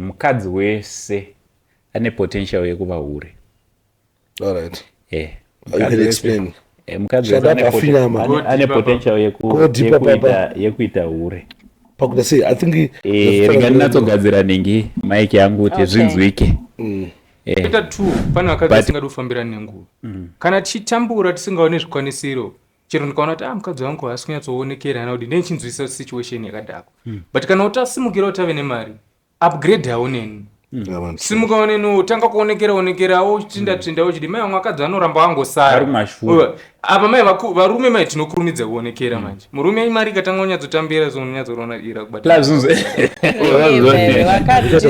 Mukadzi wese ane potential yekuva hure. Alright. Eh. You can explain. Eh, mukadzi wese ane potential yekuita hure. Pakuita sei? I think eh, rega ndinatsogadzira nhingi mic yangu kuti zvinzwike. Eh. Ita two pane vakadzi vasingadi kufambira nenguva. Kana tichitambura tisingaone zvikwanisiro chero ndikaona kuti ah, mukadzi wangu haasi kunyatsoonekera ana kuti ndichinzwisisa situation yakadhakwa. But kana utasimukirawo tave nemari upgrade hawo neni. Simukawo neni tanga kuonekera onekerawo uchitsvinda tsvinda uchidi mai vamwe vakadzi vanoramba vangosara. Apa mai varume mai tinokurumidza kuonekera manje. Murume imari ikatanga kunyatsotambira so unonyatsoona ira kubata.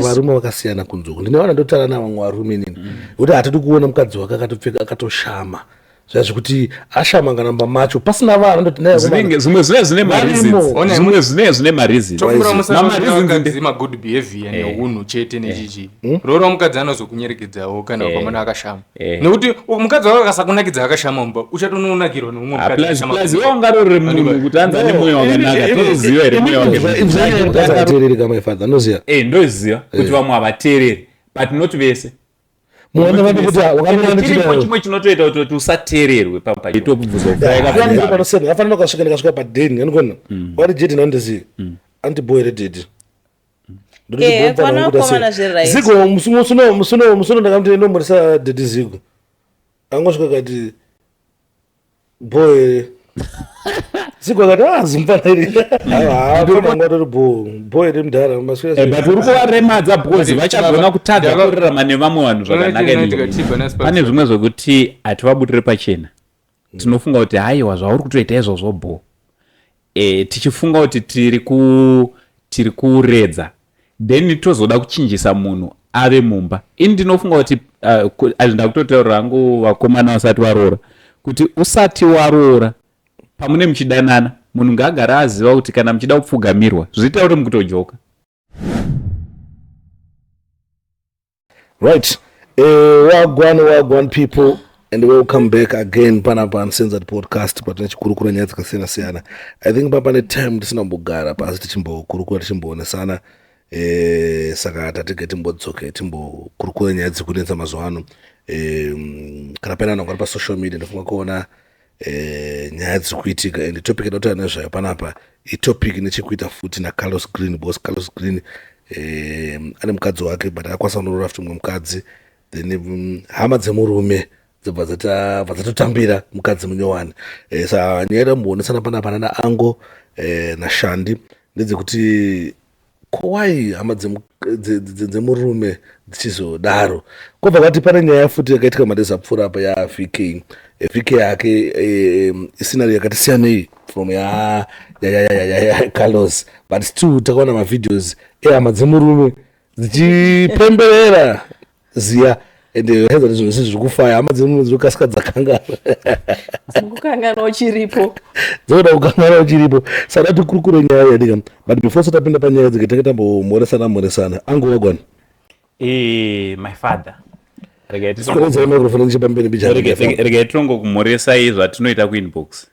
Varume vakasiyana kunze uku. Ndine vana ndotaura navamwe varume inini. Kuti hatidi kuona mukadzi wake akatopfeka akatoshama. Zviya zvekuti ashama kana mumba macho pasina vana ndoti naye Zvinenge zvimwe zvine zvine mareasons. Zvimwe zvine zvine mareasons. Tokumbira musati ma good behavior nehunhu chete nechichi. Roora mukadzi anozokunyerekedzawo kana ukamona akashama. Nekuti mukadzi wako akasakunakidza akashama mumba uchatononakirwa neumwe mukadzi. Plus plus iwe ungarorere munhu kuti anzi ane moyo wakanaka toziva here moyo wake. Mukadzi akateereri kama father ndoziva. Eh ndoziva kuti vamwe havateereri but not vese. Muone chimwe chinotoita kuti usateererwe papaitobvunzafanira ukasvika ndikasvika padeni anogona wari jedi nandizivi anti boy rededi zigo musuno ndakamuti ndomborisa dedi zigo angosvika kati boy zigo akati ah zimfana iri haapana atori bo boy iri mudhara eh, but uri kuvaremadza because vachagona kutadza kurarama nevamwe vanhu zvakanaka. Pane zvimwe zvekuti hativabudire pachena, tinofunga kuti haiwa zvauri kutoita izvozvo bo e, tichifunga kuti tiri ku tiri kuredza then tozoda kuchinjisa munhu ave mumba. Ini ndinofunga kuti uh, ndakutotaurira hangu vakomana vasati varoora kuti usati waroora pamune muchidanana munhu ngaagara aziva kuti kana muchida kupfugamirwa zviita kuti mukutojoka. Right. Wagwan, wagwan people and welcome back again panapa Uncensored Podcast patine chikurukura nyaya dzakasiyana siyana. I think papa ne time tisina kumbogara pasi tichimbokurukura tichimboonesana. Saka tatege timbodzoke timbokurukura nyaya dziri kunetsa mazuva ano. Kana paine vanhu vari pa social media ndofunga kuona nyaya dziri kuitika and topic yatataura nezvayo panapa itopic ine chekuita futi naCarlos Green because Carlos Green ane mukadzi wake but akakwanisa kunoroora futi mumwe mukadzi then hama dzemurume dzobva dzatotambira mukadzi munyowani. Saka nyaya yatamboonesana panapa nana Ango naShandi ndedzekuti ko why hama dzemurume dzichizodaro. Kwobva kwati pane nyaya futi yakaitika madays apfuura apa yaVK. VK yake isinari yakati siyanei from ya Carlos but still takaona mavideos ehama dzemurume dzichipemberera ziya and heza zvinhu zvese zviri kufaya hama dzemurume dzinokasika dzakangana kukanganwa uchiripo dzoda kukanganwa uchiripo. Saka tikurukure nyaya yadika but before satapinda panyaya dzike tenge tambomhoresana mhoresana. Angu wagwana. My father. Regai tirongokumhoresai zvatinoita kuinbox.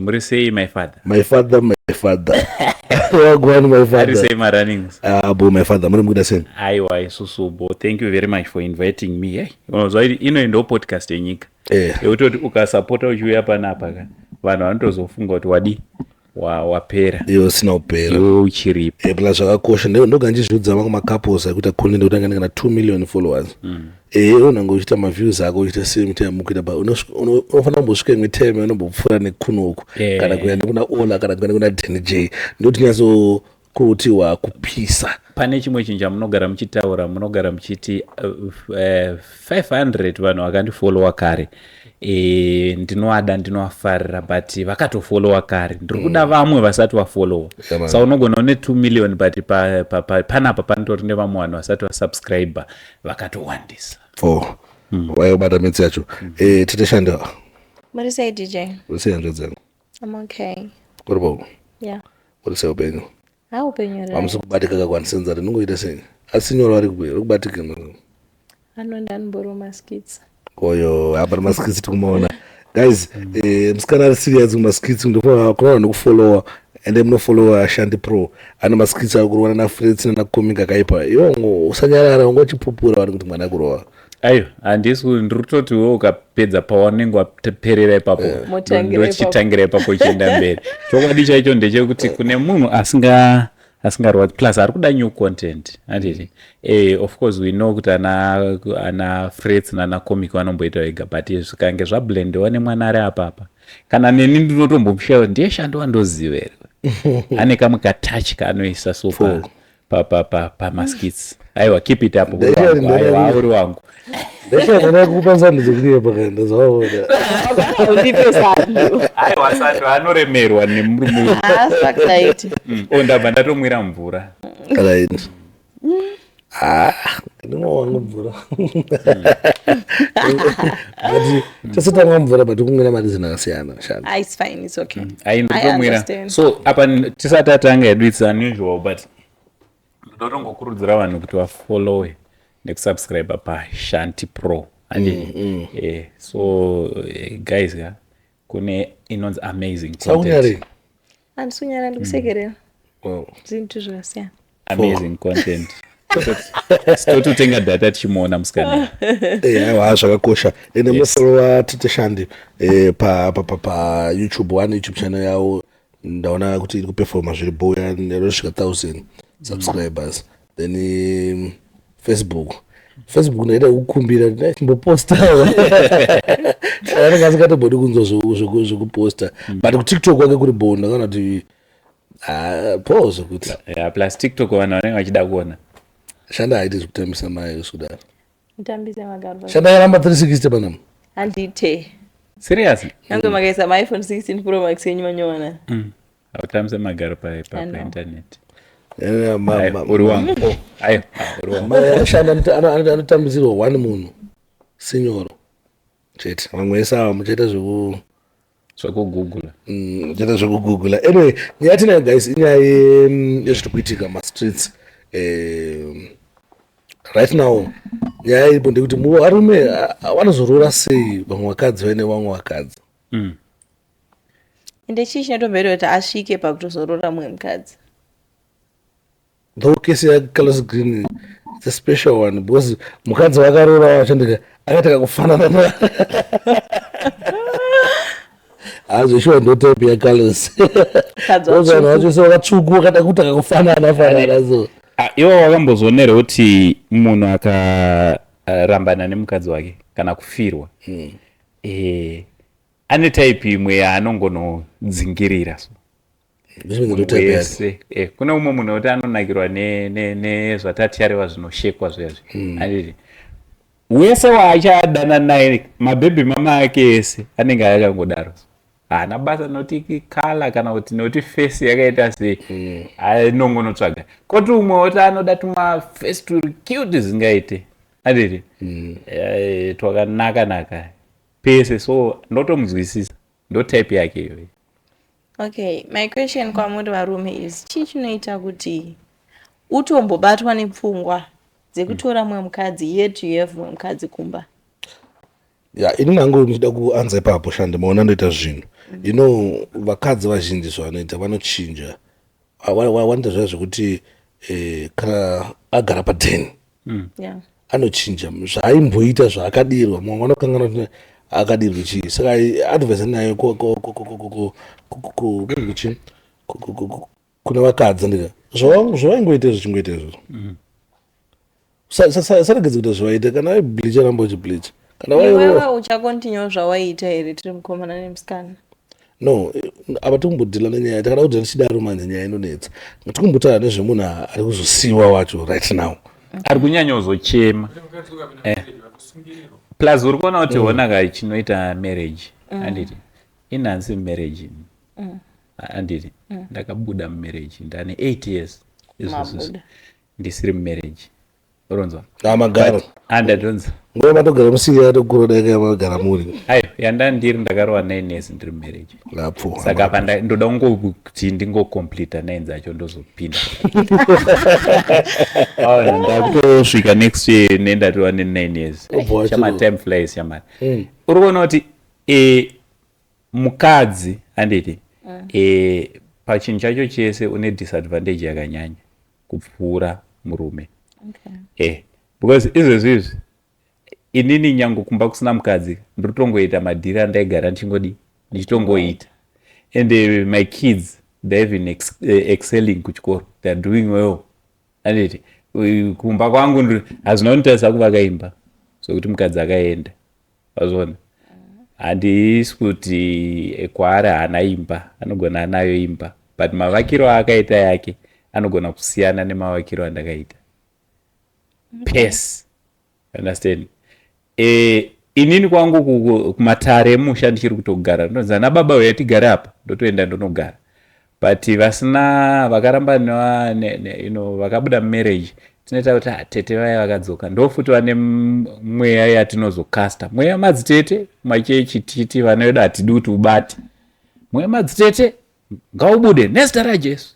Muri sei my father? My father, my father. Wagwan my father. Ari sei marunnings? Ah, bo my father, muri mukuita sei? Aiwa isusu bo. Thank you very much for inviting me. Hey, unozwa ino ndo podcast yenyika. Yekutoti ukasapota uchiuya panapa ka vanhu vanotozofunga kuti wadi wapera. Iwe usina kupera. Iwe uchiripo. Plus zvakakosha ndoga ndichizviudza mamwe macouples ekuita content kuti angane kana 2 million followers. Unenge uchiita maviews ako uchiita same time ukuita but unofanira kumbosvika imwe time unombopfuura nekunoku kana kuenda kuna Ola kana kuenda kuna Danny J ndoti nyatso kuti wakupisa. Pane chimwe chinhu chamunogara muchitaura, munogara muchiti 500 vanhu vakandifollowa kare. Ndinoada ndinovafarira but vakatofollowa kare ndiri kuda vamwe vasati vafollowa. Saka unogona une 2 million but panapa panotori nevamwe vanhu vasati vasubscribe vakatowandisa. Oh. Waibata mitsi yacho. Tete Shanda. Muri sei DJ? Uri sei hanzvadzi yangu? I'm okay. Uri bho? Yeah. Uri sei upenyu? Ha upenyu right. Hamusi kubatika kakwanisa rinongoita sei? Asi nyoro ari kupi? Uri kubatika mwana. Anonda anobhoro maskits. Oyo, apa maskits tikumaona. Guys, musikana ari serious kumaskits ndofanira kuona nekufollowa. Ende munofollowa Shanti Pro, ane maskits ari kurova nana Frets nanaComic akaipa. Iwongo usanyarara, unga uchipupura vari kuti mwana kurova. Aiwa, handisi, ndiri kutoti iwe ukapedza pawanenge waperera ipapo, Motangira. Ndochitangira ipapo uchienda mberi. Chokwadi chaicho ndechekuti kune munhu asingarwadzi plus ari kuda new content, handiti? Of course we know kuti ana Frets nana Comic vanomboita vega, but zvikange zvablendewa nemwana ari apapa, kana neni ndinotombomushaya ndiye Shandi wandoziva here. Ane kamwe katouch kaanoisa so pamaskits. Aiwa, keep it up. Uri wangu. Aiwa, uri wangu. Ndashanda kupa sando dzekuyepa kaenda zvaona. Undipe sando. Aiwa, sando anoremerwa nemurume. Asakaiti. O, ndabva ndatomwira mvura. Right, ah, ndinwa wangu mvura, but tese tamwa mvura, but kumwira mareason akasiyana, Shanda. Ah, it's fine, it's okay. Ai, I ndotomwira. understand. So apa tisati tatanga hedu, it's unusual, but ndotongokurudzira vanhu kuti vafollowe nekusubscribe paShanti Pro, handiti? So guys ka, kune inonzi amazing content. Saunyari. Handisi kunyara, ndikusekerera. Wow. Zvinhu zvakasiyana. Amazing content. Tototenga data tichimuona musikana. Aiwa, zvakakosha. Ende munofollowa Tite Shandi pa YouTube one, YouTube channel yavo. Ndaona kuti iri kuperforma zviri boya, inosvika 1000 subscribers. Then Facebook ndaida kukumbira timboposta, anenge asingatombodi kunzwa zvekuposta, but kuTikTok kwake kuri bo. Ndakaona kuti, ah, po zvekuti. Yeah, plus TikTok vanhu vanenge vachida kuona. Shanda haiti zvekutambisa mai kudaro. Mutambise magaro. Shanda yaramba 360 panapa. Handite. Serious? Yange makaisa maiPhone 16 Pro Max yenyu manyowana. Hautambise magaro I know. painternet. Eh, Uri wangu. Oh, aiwa, ah, uri wangu. Mai ashanda anotambisirwa one munhu sinyoro chete. Vamwe vese ava muchaita zveku Zvekugoogle. Muchaita zvekugoogle. Anyway, nyaya tinayo guys, inyaya yezviri kuitika mastreets right now. Nyaya iripo ndekuti varume vanozoroora sei vamwe vakadzi vaine vamwe vakadzi? Ende chii chinotomboita kuti asvike pakutozorora mumwe mukadzi? Though case yaCarlos Green, it's a special one because mukadzi wakaroora wachandika akataka kufanana na hazveshuwa, ndo type yaCarlos. Mukadzi vanhu watsvuku. vacho se vakatsvuku, vakada kutaka kufanana fanana so. Ah, iwo wakambozvionera kuti munhu akarambana nemukadzi wake kana kufirwa, ane type imwe yaanongonodzingirira so? Ndo type yake. Wese. Kune umwe munhu wekuti anonakirwa nezvatati yareva zvinoshekwa zvezvi, handiti? Wese waachadana naye, mababy mama ake ese anenge akangodaro, haana basa noti colour kana kuti noti face yakaita sei, anongonotsvaga. Koti umwe woti anoda tumaface turi cute zingaite, handiti? Twakanaka naka pese, so ndotomunzwisisa, ndo type yake iyoyo. Okay, my question kwamuri varume is, chii chinoita kuti utombobatwa nepfungwa dzekutora mumwe mukadzi, yet you have mumwe mukadzi kumba? Ya, ini nangu ndichida kuanza ipapo, Shande. Maona ndoita zvinhu, vakadzi vazhinji zvavanoita, vanochinja. Vanoita zviya zvekuti kana agara padheni, anochinja zvaaimboita zvaakadirwa. Mumwe vanokanganwa kuti akadirwa chii. Saka advice nayo chii kune vakadzi, ndika zvavaingoita izvo, chingoita izvozvo. Saregedza kuita zvavaita. Kana vaibleacha, ramba uchibleacha. Kana Iwewe vairowa. uchacontinue zvawaiita here, tiri mukomana nemusikana? No, apa tikumbodhila nenyaya. Takada kuti tichidaro manje nyaya inonetsa. Tikumbotaura nezvemunhu ari kuzosiyiwa wacho right now. Ari kunyanya kuzochema. Plus uri kuona kuti honaka chinoita marriage, handiti? Inhansi marriage, handiti? Ndakabuda mumarriage ndane 8 years izvozvo. Mabuda. Ndisiri mumarriage, uronzwa? Amagaro. Andadonza. Nguva matogara musiri yatokura daika yamagara muri. Aiwa, yandandiri ndakarova 9 years ndiri mumarriage. Lapfu. Saka apa ndoda kungokuti ndingocompleta 9 dzacho, ndozopinda. Aona, ndakutosvika next year nendatova ne9 years. Obva wachiro. Chama, time flies shamari. Uri kuona kuti mukadzi, handiti, Pachinhu chacho chese une disadvantage yakanyanya kupfuura murume. Because izvezvi izvi inini nyange kumba kusina mukadzi, ndiri kutongoita madhiri andaigara ndichingodi ndichitongoita. And my kids, they even excelling kuchikoro, they are doing well, anditi? Kumba kwangu hazvina kunditarisa kuvaka imba zvokuti mukadzi akaenda, wazviona? Handisi kuti kwaari haana imba, anogona anayo imba, but mavakiro aakaita yake anogona kusiyana nemavakiro andakaita pes, understand? Inini kwangu kumatare emusha ndichiri kutogara, ndonzi ana baba uya tigare apa, ndotoenda ndonogara. But vasina, vakaramba vakabuda mumarriage, tinoita kuti, "Ah, tete vaya vakadzoka." Ndo futi vane mweya yatinozokasta, mweya madzitete machechi, titi vana vedu hatidi kuti ubate mweya madzitete, ngaubude nezita raJesu.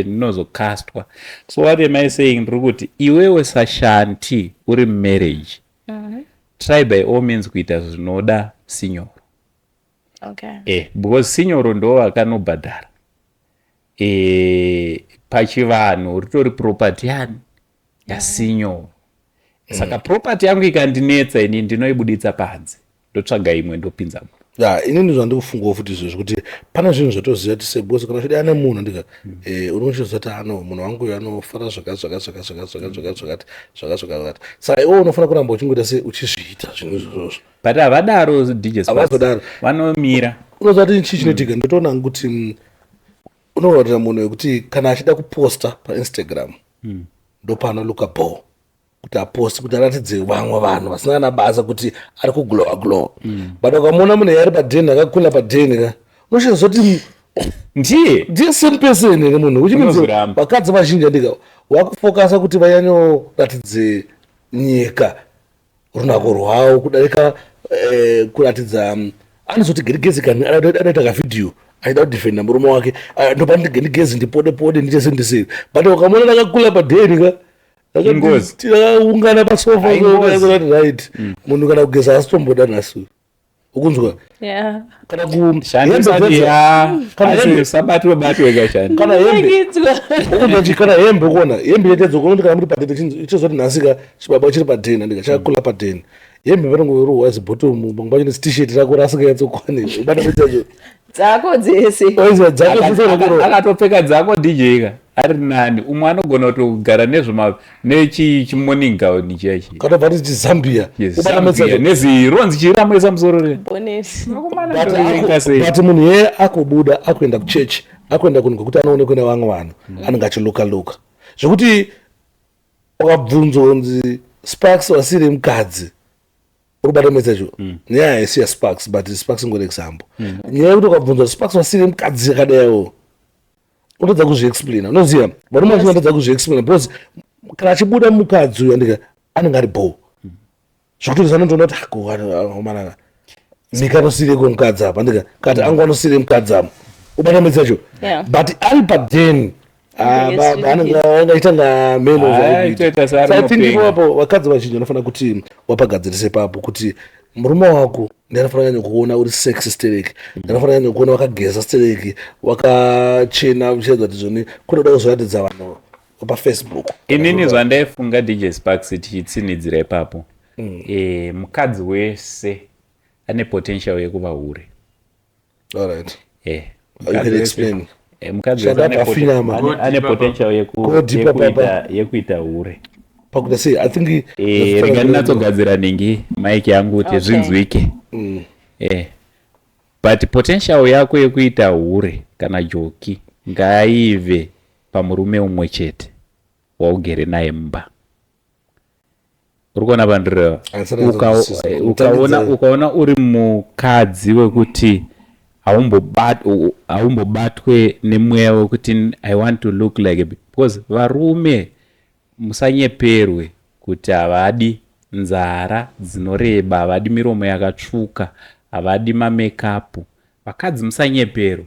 Ndinozokastwa. So what am I saying? Ndiri kuti iwewe saShanti uri mumarriage, try by all means kuita zvinoda sinyoro. Because sinyoro ndo vakanobhadhara. Pachivanhu ritori property yani yasinyoro. Saka property yangu ikandinetsa, ini ndinoibuditsa panze, ndotsvaga imwe, ndopinza. Ya, inini zvandikufungawo futi izvozvo, kuti pane zvinhu zvatoziva tise, because kana uchida nemunhu ndika unochiziva kuti ano munhu wangu uyu anofara zvakati zvakati zvakati zvakati zvakati zvakati zvakati zvakati zvakati. Saka iwe unofanira kuramba uchingoita se uchizviita zvinhu izvozvo. But havadaro, DJ Sparks. Havazodaro. Vanomira. Unoziva kuti chii chinoitika? Ndotoona kuti unoratidza munhu wekuti kana achida kuposta paInstagram, ndopaanoluka ball kuti aposte, kuti aratidze vamwe vanhu vasina kana basa kuti ari kuglowa glowa. But ukamuona munhu ari padheni, akakula padheni ka, unoshinzwa kuti ndiye. Ndiye same person here munhu, which means Unozoramba. vakadzi vazhinji andika wakufokasa kuti vanyanyoratidze nyika runako rwavo kudarika kuratidza anozoti gerigezi kani anoita kavhidhiyo achida kudefenda murume wake. Ah, ndopa ndigerigezi, ndipode pode, ndiite sendisei. But ukamuona ndakakula padheni ka, Ingozi. takaungana pasofa. Aingozi. Kuti right, munhu kana kugeza asitomboda nhasi, ukunzwa? Yeah. Kana ku Shandi hembe usati ya Kana asi usabatwe batwe kashandi. Kana hembe Nakidzwa. ukunzwa chi kana hembe, kuona hembe yetedzo kuona kuti kana muri padheni, chizoti nhasi ka chibaba chiri padheni, andika chakakula padheni, hembe panongorohwa zibhotomu, pamwe pacho nezitisheti rako rasinganyatsokwaniri, ubata chacho. Dzako dzese. Oiziva dzako dzese unokurohwa. Akatopfeka dzako, DJ ka, ari nani. Umwe anogona kutogara nezvema nechimorning gown chiya chi. Katobva ti chizambia, ubata metsacho. Nezironzi chiramoisa musoro re. Bonnet. But munhu yeye akubuda, akuenda kuchechi, akuenda kunhu kwekuti anoonekwa nevamwe vanhu, anenge achiluka luka zvekuti ukabvunzwa kunzi Sparks wasiri mukadzi, uri kubata metsacho. Nyaya haisi yaSparks, but Sparks ingori example. Nyaya yekuti ukabvunzwa Sparks wasiri mukadzi yakadaiwo, unotadza kuzviexplaina. Unoziva varume vachinji vanotadza kuzviexplaina because kana achibuda mukadzi uyu, andika anenge ari bho zvekuti anotoona kuti akomanaka mika anosireko mukadzi apa, andika kati angu anosire mukadzi apa, ubata metsacho. But ari padeni Anenge anenge achiita nga meno. Ah, itoita seari I think mupenga. ipapo vakadzi vazhinji vanofanira kuti wapagadzirise ipapo, kuti murume wako ndianofanira kunyanya kuona uri sexy stereki, ndianofanira kunyanya kuona wakageza stereki, wakachena, uchiedza kuti zvoni kunoda kuzoratidza vanhu paFacebook. Inini zvandaifunga, DJ Sparks, tichitsinidzira ipapo, mukadzi wese ane potential yekuva hure. Alright. You Mukadzi can explain. Mukadzi Shanda wese pafinyama. ane Go deeper, potential Go deeper, papa. yekuita hure. Pakuita sei? I think Rega ndinatsogadzira ningi mic yangu kuti zvinzwike. But potential yako yekuita hure kana joki ngaive pamurume umwe chete waugere naye mumba. Uri kuona pandireva? Handisati ndazonzwisisa. Ukaona uri mukadzi wekuti haumbobatwe nemweya wekuti I want to look like a, because varume musanyeperwe kuti havadi nzara dzinoreba, havadi miromo yakatsvuka, havadi mamakeup. Vakadzi musanyeperwe,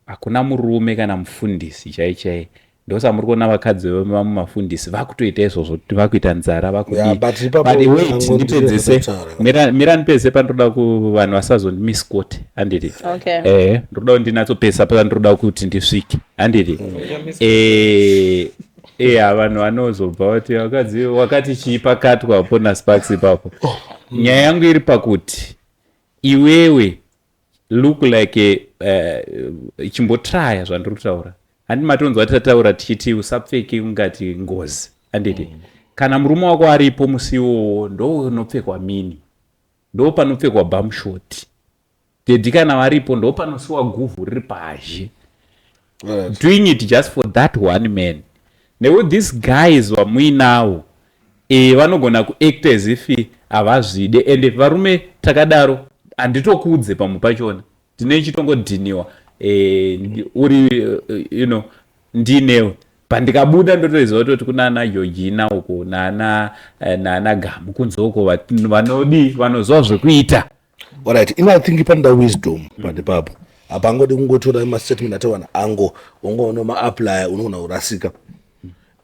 hakuna murume kana mufundisi chai chai. Ndosaka muri kuona vakadzi vemamwe mafundisi vakutoita izvozvo, kuti vakuita nzara vakudii. Yeah, but ipapo But wait, ango ndipedzese. ndinotaura. Mira ndipedzese pandoda ku vanhu vasazondimisquote, handiti? Okay. Ndoda kuti ndinatsopedzisa pandoda kuti ndisvike, handiti? Vanhu vanozobva vati vakadzi wakati chii pakatwa apo naSparks ipapo. Nyaya yangu iri pakuti iwewe look like chimbotraya zvandiri kutaura. Handi matonzwa tataura tichiti usapfeke ungati ngozi, handiti? Kana murume wako aripo musi iwowo, ndo unopfekwa mini, ndo panopfekwa bum short. Daddy kana varipo, ndo panosiwa guvhu riri pazhe. Doing it just for that one man. Nekuti these guys vamuinawo vanogona kuact as if havazvide, and varume takadaro handitokudze pamwe pachona tine chitongodhiniwa uri ndinewe pandikabuda ndotoziva kutoti kuna ana Georgina uko naana Gamu kunze uko vanodi vanoziva zvekuita. Alright, ini I think panoda wisdom pandipapo. Hapangodi kungotora mastatement atawana ango ungoona maapplya, unogona kurasika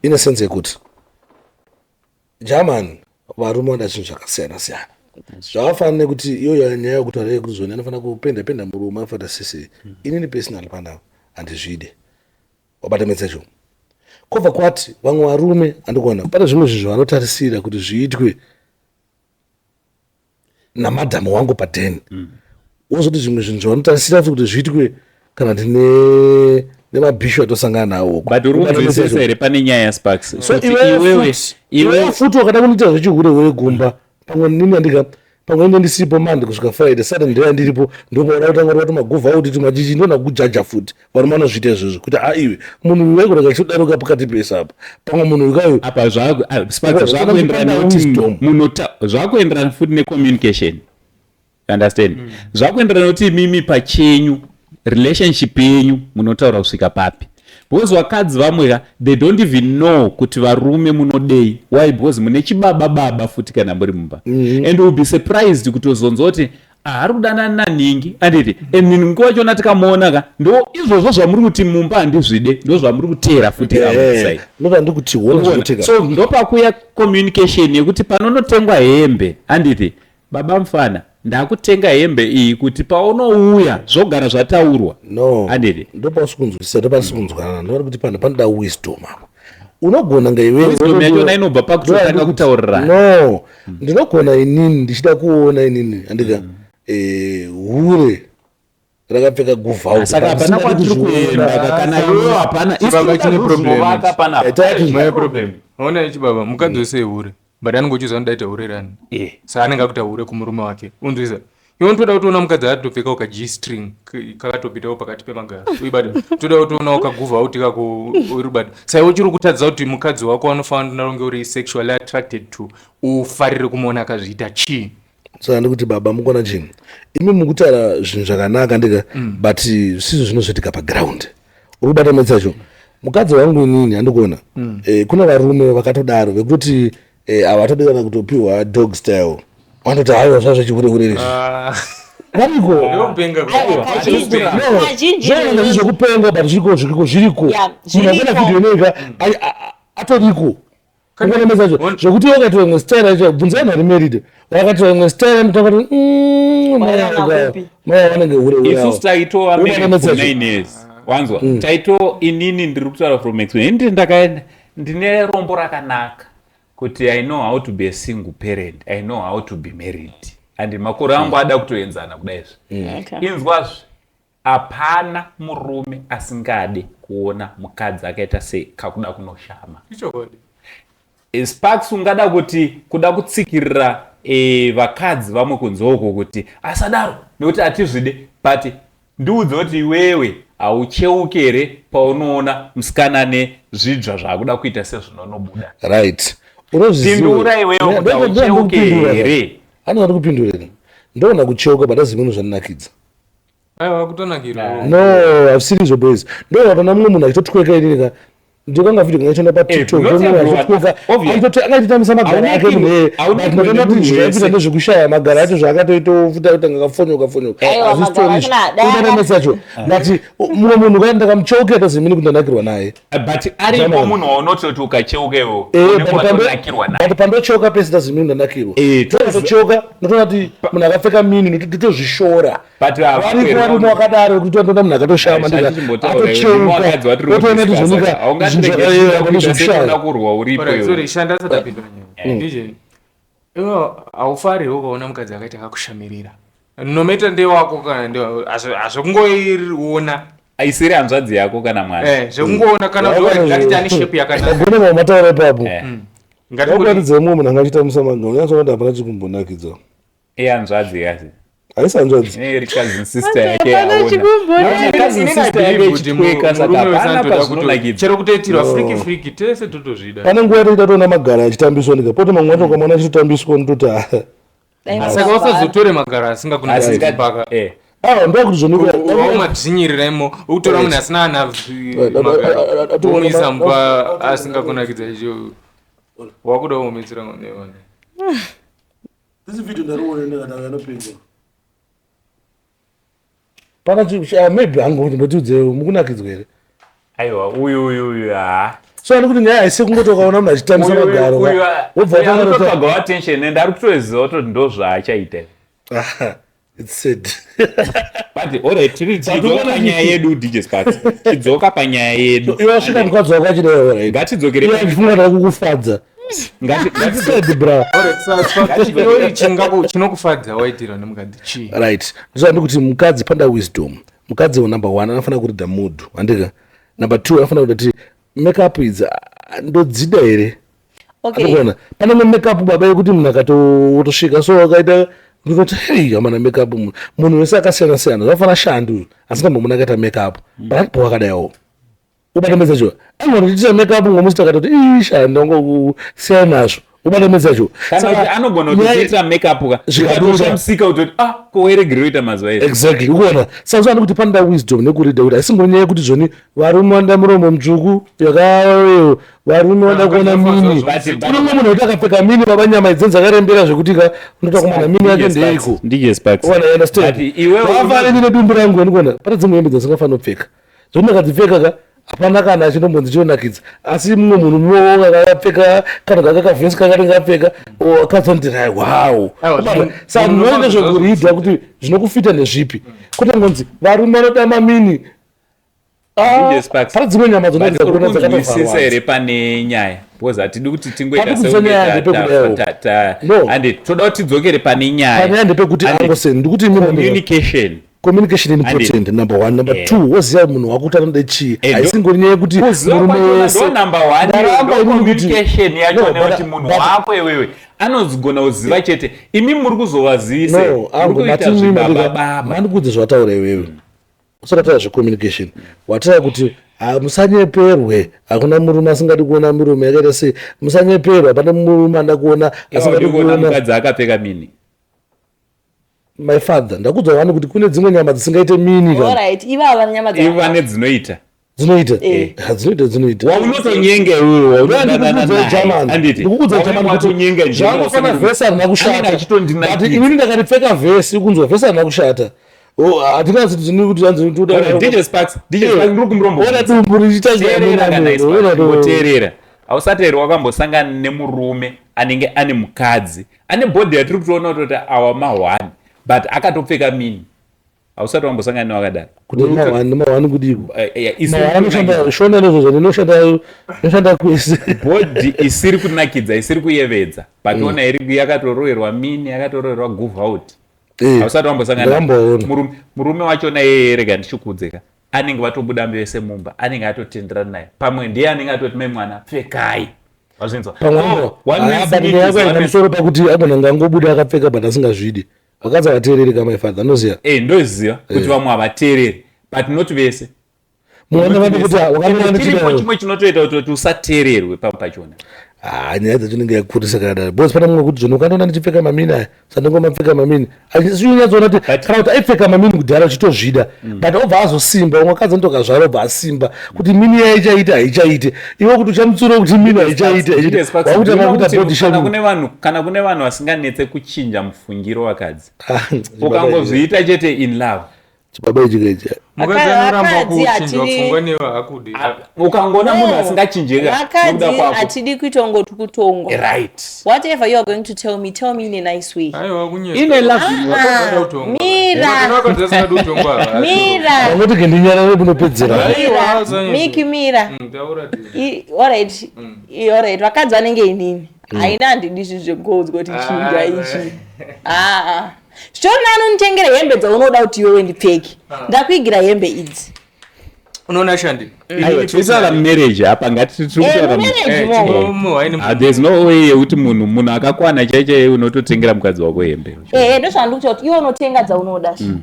in a sense yekuti german varume vanoda zvinhu zvakasiyana siyana. Zvakafanana nekuti iyoyo nyaya yekutaura yekuti zoni anofanira kupenda penda murume anofanira sisi. Inini personally panapa handizvide, wabata metsecho. Kwobva kwati vamwe varume, handikuona pane zvimwe zvinhu zvavanotarisira kuti zviitwe namadhamu wangu padheni, wozoti zvimwe zvinhu zvavanotarisira futi kuti zviitwe kana ndine nemabhishu atosangana nawo. But uri kunzwisisa here pane nyaya yaSparks? So Kuti iwewe iwewe futi wakada kunoita zvechihure hure gumba, pamwe nini andika, pamwe ine ndisipo Monday kusvika Friday, Saturday ndeya ndiripo, ndopaona kutanga kuti maguvha kuti tumachichi ndona kujaja futi. Varume vanozviita izvozvo kuti a iwe munhu uyu waigona kachidaruka pakati pese apa, pamwe munhu uyu kayo. Apa Sparks, Well, zvakuenderana pane nekuti wisdom. Zvakuenderana futi necommunication, You understand? Zvakuenderana nekuti imimi pachenyu relationship yenyu munotaura kusvika papi, because vakadzi vamwe ka, they don't even know kuti varume munodei. Why? Because mune chibaba baba futi kana muri mumba. And will be surprised kutozonzwa kuti ari kudanana naningi, anditi? And nguva yachona tikamuona ka, ndo izvozvo zvamuri kuti mumba handizvide, ndo zvamuri kuteera futi outside. Ndoda ndikuti wona Unoona? zvinoitika. So ndopakuya communication yekuti panonotengwa hembe, handiti baba mufana, ndakutenga hembe iyi kuti paunouya zvogara zvataurwa. No. Handiti? Ndopausi kunzwisisa, ndopasi kunzwanana. Ndova kuti pano panoda wisdom apa. Unogona nga iwewe Wisdom yachona inobva pakutotanga kutaurirana. No, ndinogona inini ndichida kuona inini andika hure rakapfeka guvhauti. Saka hapana kwatiri kuenda kana iwewe hapana. Chibaba chine problem. Isu panapa. My problem, ona ichi baba, mukadzi wese hure, but anongochiza anodaita hure rani. Saka anenge akuita hure kumurume wake, unzwisa? Iwe unotoda kutoona mukadzi atopfekawo ka G string kakatopitawo pakati pemagaro, uibata. Toda kutoonawo kaguvha auti kako uribata. Saka iwe uchiri kutadza kuti mukadzi wako anofanira kunge uri sexually attracted to, ufarire kumuona akazviita chii? Saka ndikuti baba, mukona chinhu, imi mukutaura zvinhu zvakanaka ndika, but zvisizvo zvinozoitika paground. Uri kubata metsacho? Mukadzi wangu inini handikuona. Kune varume vakatodaro vekutoti havatodi kana kutopiwa dog style, vanototi haiwa, zvazvechihure izvi. Ah, Variko. ndokupenga. Kazhinji kazhinji. Zvona zvekupenga, but zviriko, zviriko, zviriko. Yeah, Munhu akaona zviriko. video inoika atoriko. Unoona message zvokuti wakatora imwe style yacho, bvunzai vanhu vari married, wakatora imwe style anotanga kuti Wairana kupi? Mai vanenge hure hure Isusu avo. taitova Unoona married for message? 9 years, wanzwa? Taito inini ndiri kutaura from experience. Ini ndakaenda ndine rombo rakanaka kuti I know how to be a single parent, I know how to be married, and makore angu ada kutoenzana kudaizvi. Inzwazve, hapana murume asingade kuona mukadzi akaita sekakuda kunoshama. Ichokwadi. Sparks, ungada kuti kuda kutsikirira vakadzi vamwe kunze uko kuti asadaro nekuti hatizvide, but ndiudze kuti iwewe haucheuki here paunoona musikana nezvidzva zvaakuda kuita sezvinonobuda? Right. Pindura iwewe kuti haucheuki here? Anoda kupindura. Ndoona kucheuka, but azimwe zvanakidza. Aiwa, kutonakirwa. No, hazvisiri izvo boys. Ndoona pana mumwe munhu achitotweka inini ka. Ndikanga video ngaitona pa TikTok. Not everyone. Obvious. Akatitambisa magara ake Haunakirwi- munhu iyeye. haunakirwi But ndinotoona kuti nemunhu zvaiita wese. ndezvekushaya magara acho zvaakatoita futi akuti angakafonyoka fonyoka. Aiwa, Hazvi magara story izvi. achina- dai Unoona message yacho. Ndati mumwe munhu kana ndakamucheuka tazimini kuti ndanakirwa naye. But aripo German. munhu waunototi ukacheuka iwo Eh, unenge but pando- watonakirwa naye. but pandocheuka pese tazimini ndanakirwa. Eh, Tocheuka ndotoona kuti munhu akapfeka mini ndotozvishora. But Variko varume wakadaro kuti totoona munhu akatoshama wakadzi watiri otoona kuti zvonika aungatirege kurwa uripo Alright, iwe. sorry, shanda asati apindura nyaya. DJ, iwe haufari here ukaona mukadzi akaita kakushamirira nometa ndewako kana ndewa- hazvokungoiona Aisiri hanzvadzi yako kana mwana. Eh, zvekungoona kana kuti ngatiti ane shape yakanaka. Gona mamataura ipapo. Ngatikuti Wakuratidza mumwe munhu angachitambisa magaro unyatsona kuti hapana chikumbonakidza. Ihanzvadzi yasi. Haisi hanzvadzi. Ine cousin sister yake Hapana yaona. chikumbonakidza. Cousin Inini I sister yake believe kuti ichitweka saka murume wese hapana anotoda kuti pazvinonakidza. chero kutoitirwa friki friki tese totozvida. Pane nguva yatoita toona magaro achitambiswa ndika pote mamwe acho ukamona achitotambiswa unototi ah. Dai Saka wakavhara. usazotore magaro asingakunakidzi Asinga- mpaka. Eh. Ah, ndokuti zvonika. Waumadzinyirira imo ukutora munhu asina ana magaro womuisa mumba asingakunakidza icho wakuda kuometsera neone. This video ndariona ndikati anopinda. Pana maybe hangu kuti mbotiudze mukunakidzwa here. Aiwa uyu uyu uyu ha. So ani kuti nyaya haisi kungoti ukaona munhu achitambisa Uyu- uyu- magaro uyu, wobva uyu watanga anototsvagawo attention and ari kutoziva kutoti ndozvaachaita. Ah, it's sad. But alright, tiri tidzoka panyaya yedu DJ Sparks. Tidzoka panyaya yedu. Iwe wasvika mukadzi wako achidai right. Ngatidzokere Iwe achifunga kuti kukufadza. ngati It's sad bra. Iwe chinokufadza waitirwa nemukadzi chii? Right. Ndozvandi kuti mukadzi panda wisdom. Mukadzi number 1 anofanira kuridha mood. Handika. Number 2 anofanira kuti makeup idzi ah, ndodzida here? Okay. Andikuona. Pane imwe makeup baba yekuti munhu akatosvika so akaita ndinoti hei amana makeup munhu. Munhu wese akasiyana siyana. Zvafana shandi uyu. Asi ndambomuna akaita makeup. But aripo wakadaiwo. Ubata message wa. Angona tichita makeup ngomusi takatoti ii shandi wangokusiyana nazvo. Ubata message wa. kana Saka kuti anogona nyaya- kutoita makeup ka Zvikadura. zvikatoshamsika kutoti ah koweregere kuita mazuva ese. Exactly ukuona saka zvani kuti panoda wisdom nekuridha kuti haisingori nyaya yekuti zvoni varume vanoda muromo mutsvuku yakayo varume vanoda kuona mini But- kune mumwe munhu wekuti akapfeka mini baba nyama idzi dzakarembera zvekuti ka unoita kumana mini yacho ndeiko DJ Sparks. Wana, you understand? But iwewe Zvakafanana nini nedumbu rangu ndikuona pane dzimwe hembe dzasingafaniri kupfeka zvekuti ndakadzipfeka ka hapana kana chinombonzi chinonakidza asi mumwe munhu mumwe akapfeka kana kakakavhesi kakanenge apfeka akazonditi hai wow Aiwa, saka zvinhu- munhu nezvekuridha kuti zvinokufita ndezvipi kwete ngonzi varume vanoda mamini Ah, DJ Sparks. pane dzimwe nyama But dzinonakidza uri kuona kunzwisisa dzakatofarwa here pane nyaya because hatidi kuti tingoita Pari kunzwisisa sekunge nyaya ndepekudawo. No. handi toda kuti tidzokere pane nyaya panyaya ndepekuti Handi- angoseni ndikuti imimi communication communication important number one number Eh. two woziva munhu wako kuti anoda chii Eh, haisingori nyaya yekuti Kuziva murume kwachona wese ndo number one Ndaramba ndo inini kuti- communication yacho No, nekuti but- munhu but- wako iwewe anozigona kuziva chete imi muri kuzovazivisa no angu muri kuita zvibabababa mandikudze zvawataura iwewe usakataura zvecommunication wataura kuti "Ah, musanyeperwe hakuna murume asingadi kuona murume yakaita sei musanyeperwe hapana murume anoda kuona asingadi kuona kuona mukadzi akapfeka mini my father ndakudza wani kuti kune dzimwe nyama dzisingaite mini kana Alright, ivava nyama ivo dza vane dzinoita dzinoita Eh. Ah, dzinoita dzinoita waunotonyenga iwewe waunodanana Ndikukudza naye German. handiti Ndikukudza German kuti watonyenga zvangofana vhesi harina kushata But achitondinakidza inini ndakatipfeka vhesi kunzwa vhesi harina kushata Oh, hatingazi kuti kuti hanzi DJ Sparks DJ Sparks ndiri kumurombo ona dumbu richiita teerera kana zvaona imboteerera hausati here wakambosangana nemurume anenge ane mukadzi ane bhodhi yatiri kutoona kutoti awa mahwani but akatopfeka mini hausati wambosangana newakadaro kuti mahwani mahwani kudiko Eh, eh, isiri mahwani kunakidza. anoshanda shona nezvozvo inoshanda inoshanda kwese bhodhi isiri kunakidza isiri kuyevedza but ona iri yakatoroverwa mini yakatoroverwa guvaut Eh, hausati wambosangana ndakamboona. murume murume wachona iyeye rega ndichikudzeka anenge vatobuda vese mumba anenge atotenderana naye pamwe ndiye anenge atoti mai mwana pfekai wazvinzwa pamwe Oh, one man's but meat nyaya is yako one haina man's- musoro pakuti agona ngangobuda akapfeka but asingazvidi vakadzi havateereri ka my father anoziva Eh, ndoziva kuti vamwe havateereri but not vese muona Not vanokuti vese. wakamira Ende chiripo ndichidayo chimwe chinotoita kuti usateererwe pamwe pachona Haa, nyaya dzacho inenge yakurisa kana because pane mumwe kuti zvino ukandiona ndichipfeka mamini aya sandingomapfeka mamini achinyatsoona kuti kana kuti aipfeka mamini kudhara uchitozvida mm. but obva azosimba umwe akadzi ndokazvara obva asimba kuti mini yaichaite haichaite iwe kuti uchamutsura kuti mini haichaite wakuti akuita body shaming kana kune vanhu vasinganetse kuchinja mufungiro vakadzi ah, ukangozviita chete in love chibaba ichi kechi mukadzi anoramba kuchinjwa pfungwa newe hakudi ah, ukangoona munhu asingachinjika vakadzi hatidi kuita ungoti kutongwa right whatever you are going to tell me tell me in a nice way aiwa kunyepa ine love ah, mira mira vanoti kendinyarare kunopedzera miki mira mm, alright mm. alright vakadzi vanenge inini mm. haina handidi zvinhu zvekuudzwa kuti chinja ichi aa zvitori nani unitengere hembe dzaunoda kuti iwewe ndipfeke ah. ndakuigira hembe idzi unoona shandi mm. tiri marriage apa ngatitiri eh, ah, there's no way yekuti munhu munhu akakwana chaichai unototengera mukadzi wako hembe ehe ndozvandikuti kuti iwe unotenga dzaunoda mm.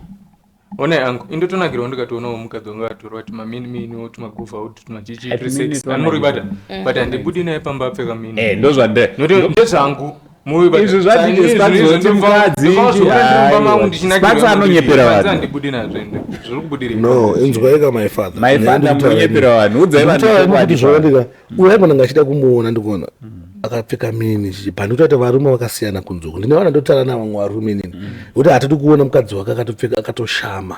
Honai angu indotonakirwa ndikatoonawo mukadzi wangu akatorwa tumamini mini tumaguva tumachichi anoribata mm. but handibudi naye pamba apfeka mini eh, ndozvande ndezvangu izvi zvadizvadizvadzi anonyepera vanhu handibudi nazvo ende zviri kubudirira no inzwaika my father my father munonyepera vanhu udzai vanhu kuti zvakandika uyo aigona ngachida kumuona ndikuona akapfeka mini chichi but ndikutoita varume vakasiyana kunze uku ndine vana ndotara navamwe varume inini nekuti hatidi kuona mukadzi wake akatopfeka akatoshama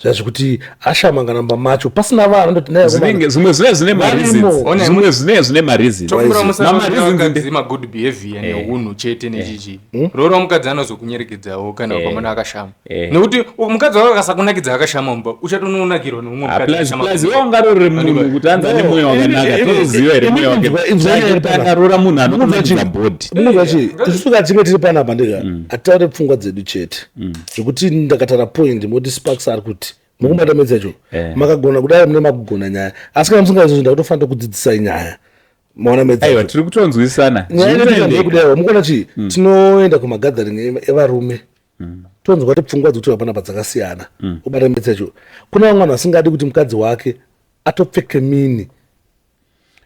zviya zvekuti ashama kana mumba macho pasina vana ndoti naye Zvinenge zvimwe zvine zvine mareasons Varimo. zvimwe zvine zvine mareasons tokumbira Mama reasons musavakadzi magood behavior neunhu chete nechichi roora mukadzi anozokunyerekedzawo kana ukamona akashama Eh. Nekuti mukadzi wako akasakunakidza akashama mumba uchatononakirwa neumwe Ah, mukadzi plus akashama plus kumba. iwe ungarore munhu kuti anzi ane mwoyo wakanaka toziva here mwoyo wake akarora munhu anokunakidza body munozwa chii isusu katinge tiri panapa ndika hatitaure pfungwa dzedu chete zvekuti ndakatara point moti sparks ari kuti mukumata medzi yacho Eh. makagona kudai mune makugona nyaya asi kana musingaizvozvo ndakutofanira kudzidzisai nyaya maona medzi aiwa tiri kutonzwisana nyaya inoita Zvinoendeka. ndeyekudaiwa mukuona chii tinoenda kumagathering evarume tonzwa kuti pfungwa dzekuti panapa dzakasiyana ubata medzi yacho kune vamwe vanhu vasingadi kuti mukadzi wake atopfeke mini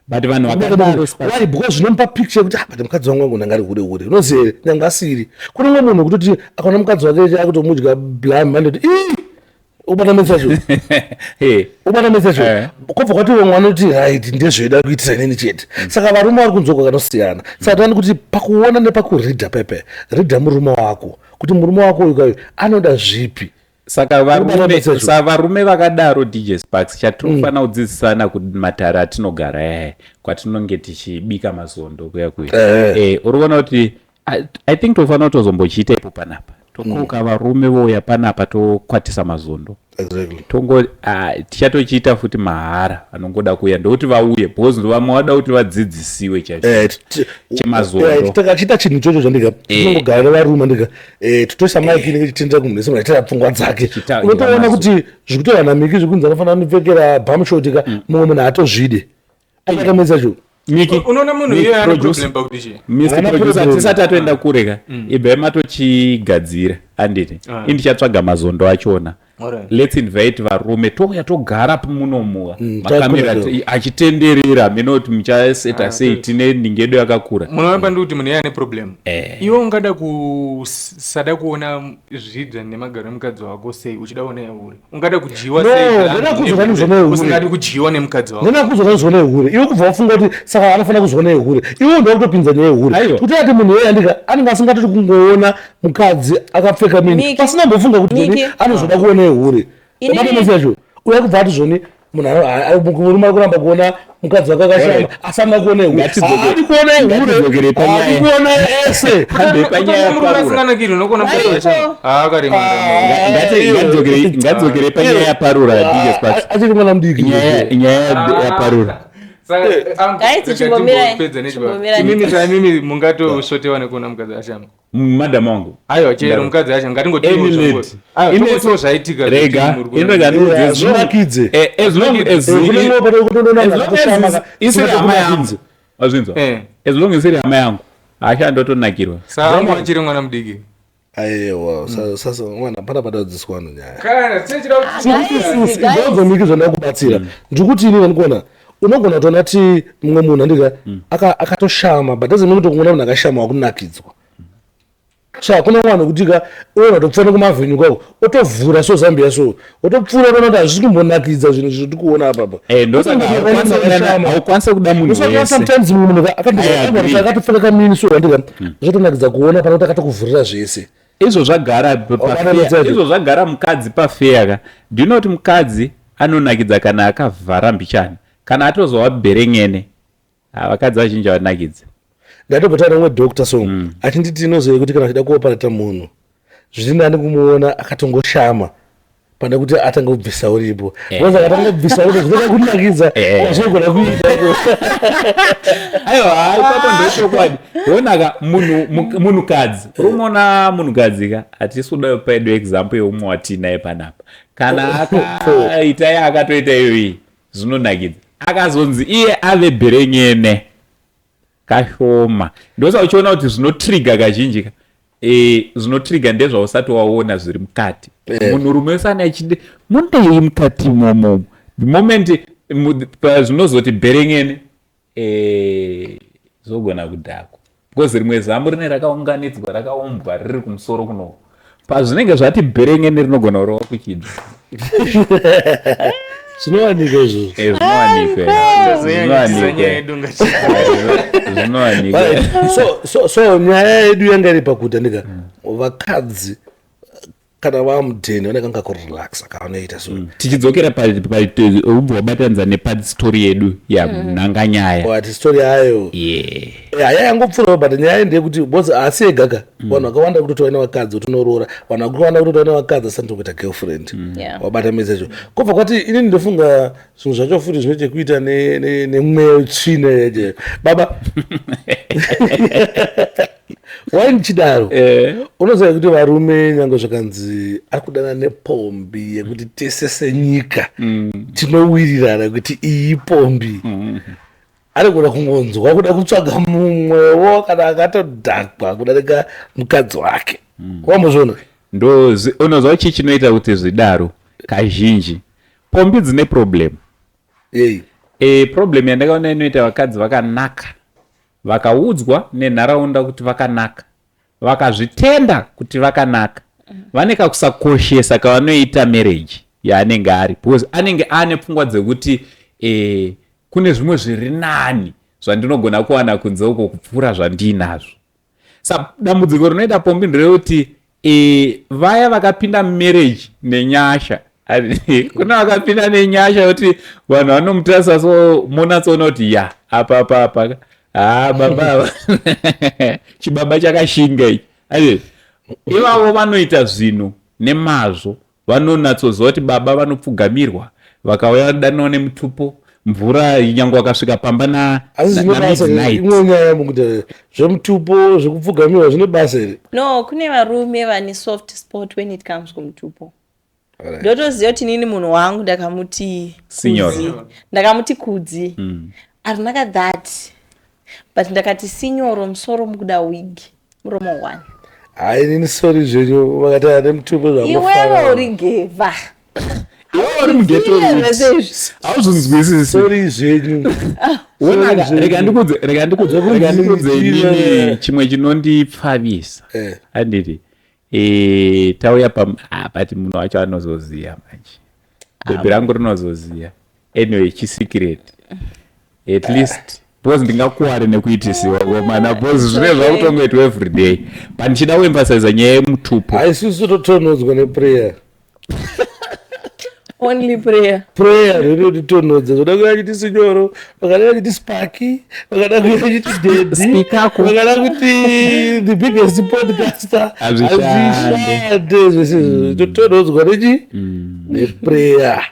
but vanhu vakadaro Sparks. Why? Because zvinomupa picture yekuti ah, but mukadzi wangu angona ngari hure hure unoziva here nyange asiri kune umwe munhu wekutoti akaona mukadzi wake akutomudya blam andoti ii ubata mesi yacho Hey. ubata mesi yacho Eh. kwobva kwati vamwe vanoti right ndezveda kuitisa inini chete saka varume vari kunzwa kanosiyana saka tani kuti pakuona nepakuridha pepe ridha murume wako kuti murume wako uyu kauyu anoda zvipi saka Ubata varume mesi yacho. sa varume vakadaro dj sparks chatinofanira kudzidzisana kumatare atinogara yaya kwatinonge tichibika mazondo kuya kuya Eh. Eh, uri kuona kuti i think tofanira kutozombochiita ipo panapa tokoka varume vouya panapa tokwatisa mazondo exactly tongo ah, tichatochiita futi mahara vanongoda kuuya ndokuti vauye because vamwe vada kuti vadzidzisiwe chaizvo Eh, Chemazondo. takachiita chinhu ichocho zvandika tinongogara nevarume ndika totoisa maiki inenge ichitendera kumunhu wese munhu achitaura pfungwa dzake Chita- unotoona chamazo. kuti zvikutorwa namiki zvekunzi anofanira kundipfekera bamshot ka mumwe munhu haatozvide akakamedza cho Miki, unoona munhu Miki, iye ane producer. problem pakuti chii Mr. Havana Producer, problem. tisati atoenda kure ka ibva matochigadzira anditi Ah. indichatsvaga mazondo achona Alright. let's invite varume touya togara munomuka makamera takuda. achitenderera minoti muchaseta sei tine ninge yedu yakakura munoona pandikuti munhu iye ane problem Eh. iwe ungada kusada kuona zvidza nemagaro emukadzi wako sei uchida kuona yehure ungada kudyiwa No, sei ndinoda kuzwa ndizvona yehure. usingadi kudyiwa nemukadzi wako ndina kuzwa kuzona yehure iwe kubva wafunga kuti saka anofanira kuzona yehure iwe ndo kutopinza nyaya yehure Aiwa. kuti ati munhu iyeye andika anenge asingatoti kungoona mukadzi akapfeka mini Miki. pasina mbofunga kuti Miki. zvoni anozoda kuona yehure Inini- abatamesi yacho uya kubva ati zvoni munhu murume ari kuramba kuona mukadzi wake akashama Alright. asi anoda kuona yehure Ngatidzoke- haadi kuona yehure ngatidzokere panyaya. haadi kuona ese Hande panyaya murume yaparura. asinganakiri unokuona mukadzi Variko. wacho akaremara Ngatidzokere panyaya yaparura DJ Sparks. achiri mwana mudiki nyaya yaparura Guys, chimbomirai, chimbomirai. imimi saimimi mungatosvotewa nekuona mukadzi ashama madam wangu aiwa chero mukadzi ashama Any lady. Ine- ngatingotiwo zvaitika rega inrega Yeah, zvinakidze. as long as Eh, kune mumwe pano kutoona as munhu long akashama as ka- isiri hama yangu kunakunze. wazvinzwa Eh. as long as iri hama yangu hashandotonakirwa saangu achiri mwana mudiki aiwa sasa mwana pana padadzidziswa vanhu nyaya kana tichida Guys, guys. ndozomiki zvandakubatsira ndikuti ini vandikuona Unogona kutoona ti mumwe munhu andika akatoshama, but doesn't mean kuti kungoona munhu akashama wakunakidzwa. So hakuna mwana wekuti ka uona kutopfuura kumavhenyu kwako, otovhura so Zambia, so otopfuura, utoona kuti hazvisi kumbonakidza zvinhu zviri kuona apapa. Eh, ndosaka haukwanisi kuda munhu wese. Sometimes mumwe munhu I agree. Akatopfeka kamini so, andika, zvotonakidza kuona pana kuti akatokuvhurira zvese. Izvo zvagara Wakaona chacho. Izvo zvagara mukadzi pafeya ka. Ndinoti mukadzi anonakidza kana akavhara mbichana, kana atozova bherengene. Ah, vakadzi vazhinji havanakidzi. Ndatombotaura nemumwe doctor, so achinditi inoziva kuti kana achida kuoparata munhu, zviri nani kumuona akatongoshama pane kuti atange kubvisa uripo, because akatanga kubvisa uripo zvinoda kunakidza zvinogona kuita. Aiwa, ipapo ndochokwadi. Onaka munhu munhukadzi, unoona munhukadzi ka, hatisi kuda paedu example yeumwe watiinaye panapa. Kana akaita iye akatoita iyoyi, zvinonakidza. Akazonzi iye ave bherenyene, kashoma. Ndosa uchiona kuti zvinotriga kazhinji ka, zvinotriga ndezvausati waona zviri mukati. Munhurume wese ane achide mundei mukati imomo. The moment pazvinozoti bherengene, zvogona kudhakwa, because rimwe zamu rine rakaunganidzwa, rakaumbwa, riri kumusoro kunoko. Pazvinenge zvati bherengene, rinogona kurova kuchidzi. Zvinowanika izvozvo. Eh, zvinowanikwa. Tazonyanyisa nyaya yedu Zvinowanikwa. Right. So nyaya yedu yanga iri pakuti, andika, vakadzi kana vamudheni vanenge kanga kurelaxa kavanoita so. Tichidzokera ubva wabatanidza nepastori yedu yanhanganyaya. Wati story yayo? Yeah. Haya, yangopfuura, but nyaya ndeyekuti because haasi ega, vanhu vakawanda kutoti vaine vakadzi kutinoroora, vanhu vakawanda kutoti vaine vakadzi asati kuita girlfriend. Wabata message kobva kwati inini ndofunga zvinhu zvacho futi zvine chekuita nemweya wetsvina yeje baba. Wai ndichidaro? Unoziva kuti varume, nyange zvakanzi ari kudana nepombi yekuti tese senyika tinowirirana kuti iyi pombi, anogona kungonzwa kuda kutsvaga mumwewo kana akatodhakwa kudarika mukadzi wake. Wambozviona? Unozwa chii chinoita kuti zvidaro? Kazhinji pombi dzine problem. Ei. Problem yandakaona inoita, vakadzi vakanaka vakaudzwa nenharaunda kuti vakanaka, vakazvitenda kuti vakanaka, vane kakusakoshesa kavanoita marriage yaanenge ari, because anenge aane pfungwa dzekuti kune zvimwe zviri nani zvandinogona kuwana kunze uko kupfuura zvandiinazvo. Sa dambudziko rinoita pombi nderekuti vaya vakapinda marriage nenyasha, kuna vakapinda nenyasha kuti vanhu vanomutarisa so monatsoona kuti ya, apa apa apa, ha, baba ava chibaba chakashinga ichi. Ati, ivavo vanoita zvinhu nemazvo, vanonatsoziva kuti baba vanopfugamirwa, vakauya vadaniwa nemutupo, mvura, nyange vakasvika pamba na Asi zvine basa here? Midnight. Imwe nyaya mukuti zvemutupo, zvekupfugamirwa zvine basa here? No, kune varume vane soft spot when it comes kumutupo. Ndotoziva kuti inini munhu wangu ndakamuti Signor. Kudzi. Ndakamuti Kudzi, arinaka that, but ndakati sinyoro musoro mukuda wig, muromo one. Hai, inini sorry zvenyu, vakati ane mutupo. Iwewe uri gevha. Iwe uri mughetto. Zvese izvi. Hauzvinzwisisi. Sorry zvenyu. Wonaka, rega ndikudze, rega ndikudze, rega ndikudze. Inini chimwe chinondipfavisa, handiti, tauya pa but munhu wacho anozoziya manje, bhebhi rangu rinozoziya. Anyway, chisecret at least, because ndingakuware nekuitisiwa komana, because zvine zvakutongoitwa everyday, but ndichida kuemphasiza nyaya yemutupo. Haisusu totonhodzwa neprayer. Only prayer. Prayer rinotitonhodza. Zvoda kuya chiti sinyoro, vakada kuya chiti spaki, vakada kuya chiti daddy, Speakako. vakada kuti the biggest podcaster. Hazvishande. Hazvishande zvese izvozvo. Totonhodzwa nechi neprayer.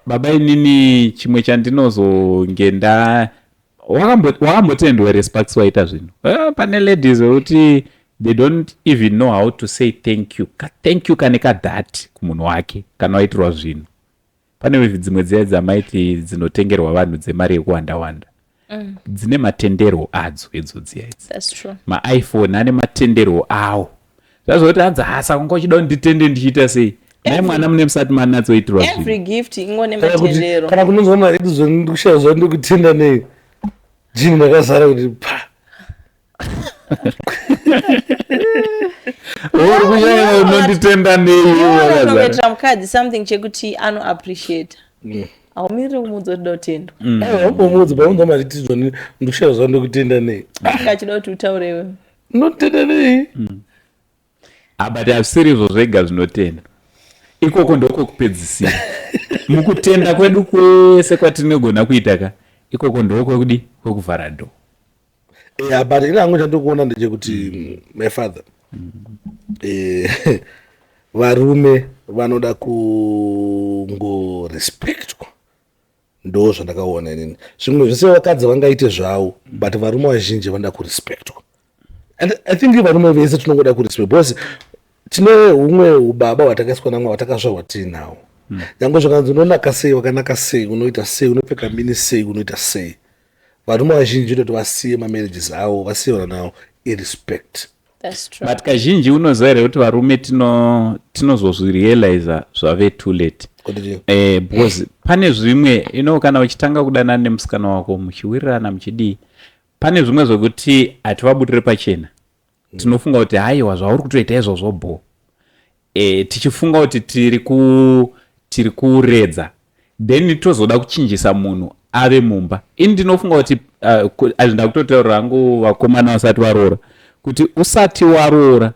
Baba, inini chimwe chandinozonge nda wakambotendwa here, Sparks, waita zvinhu? Pane ladies wekuti they don't even know how to say thank you. Ka thank you kane kadhati kumunhu wake kana waitirwa zvinhu. Pane wivhi dzimwe dziya dzamaiti dzinotengerwa vanhu dzemari yekuwanda wanda, dzine matenderwo adzo idzo dziya idzi. That's true. MaIPhone ane matenderwo awo, zvazvoti hanzi hasa kunga uchida kuti nditende ndichiita sei. Naye mwana mune musati manatsoitirwa every gift ingone matendero. Kana kunonzwa mari ndikushaya zva ndikutenda nei jini ndakazara kuti pa. Uri kunyanya unonditenda nei? Unoitira mukadzi something chekuti ano appreciate. Haumiriri kumuudza kuti dotendwa. Umbomuudza paunzwa mari tizvo ndikushaya zva ndikutenda nei. Angachida kuti utaure iwe. Ndinotenda nei? But hazvisiri izvo zvega zvinotenda. Ikoko ndokwekupedzisira. Mukutenda kwedu kwese kwatinogona kuita ka, ikoko ndokwekudi kwekuvhara door. Yeah, but ine hangu chandikuona ndechekuti my father, varume vanoda kungorespectwa, ndo zvandakaona inini. Zvimwe zvese vakadzi vangaite zvavo, but varume vazhinji vanoda kurespectwa, and I think varume vese tinongoda kurespect because tine humwe ubaba hwatakaiswa namwe hwatakazvarwa tiinawo. Nyange zvakanzi unonaka sei, wakanaka sei, unoita sei, unopfeka mini sei, unoita sei, varume vazhinji toti vasiye mamarriages avo, vasiye vana navo, irespect. That's true. But kazhinji unoziva here kuti varume tinozozvirealiza zvave too late? Kuti Because pane zvimwe kana uchitanga kudanana nemusikana wako, muchiwirirana, muchidii, pane zvimwe zvekuti hativabudire pachena. Tinofunga kuti haiwa, zvauri kutoita izvozvo bho, tichifunga kuti tiri kuredza, then tozoda kuchinjisa munhu ave mumba. Ini ndinofunga kuti hazvinda kutotaurira hangu vakomana vasati varoora kuti usati waroora,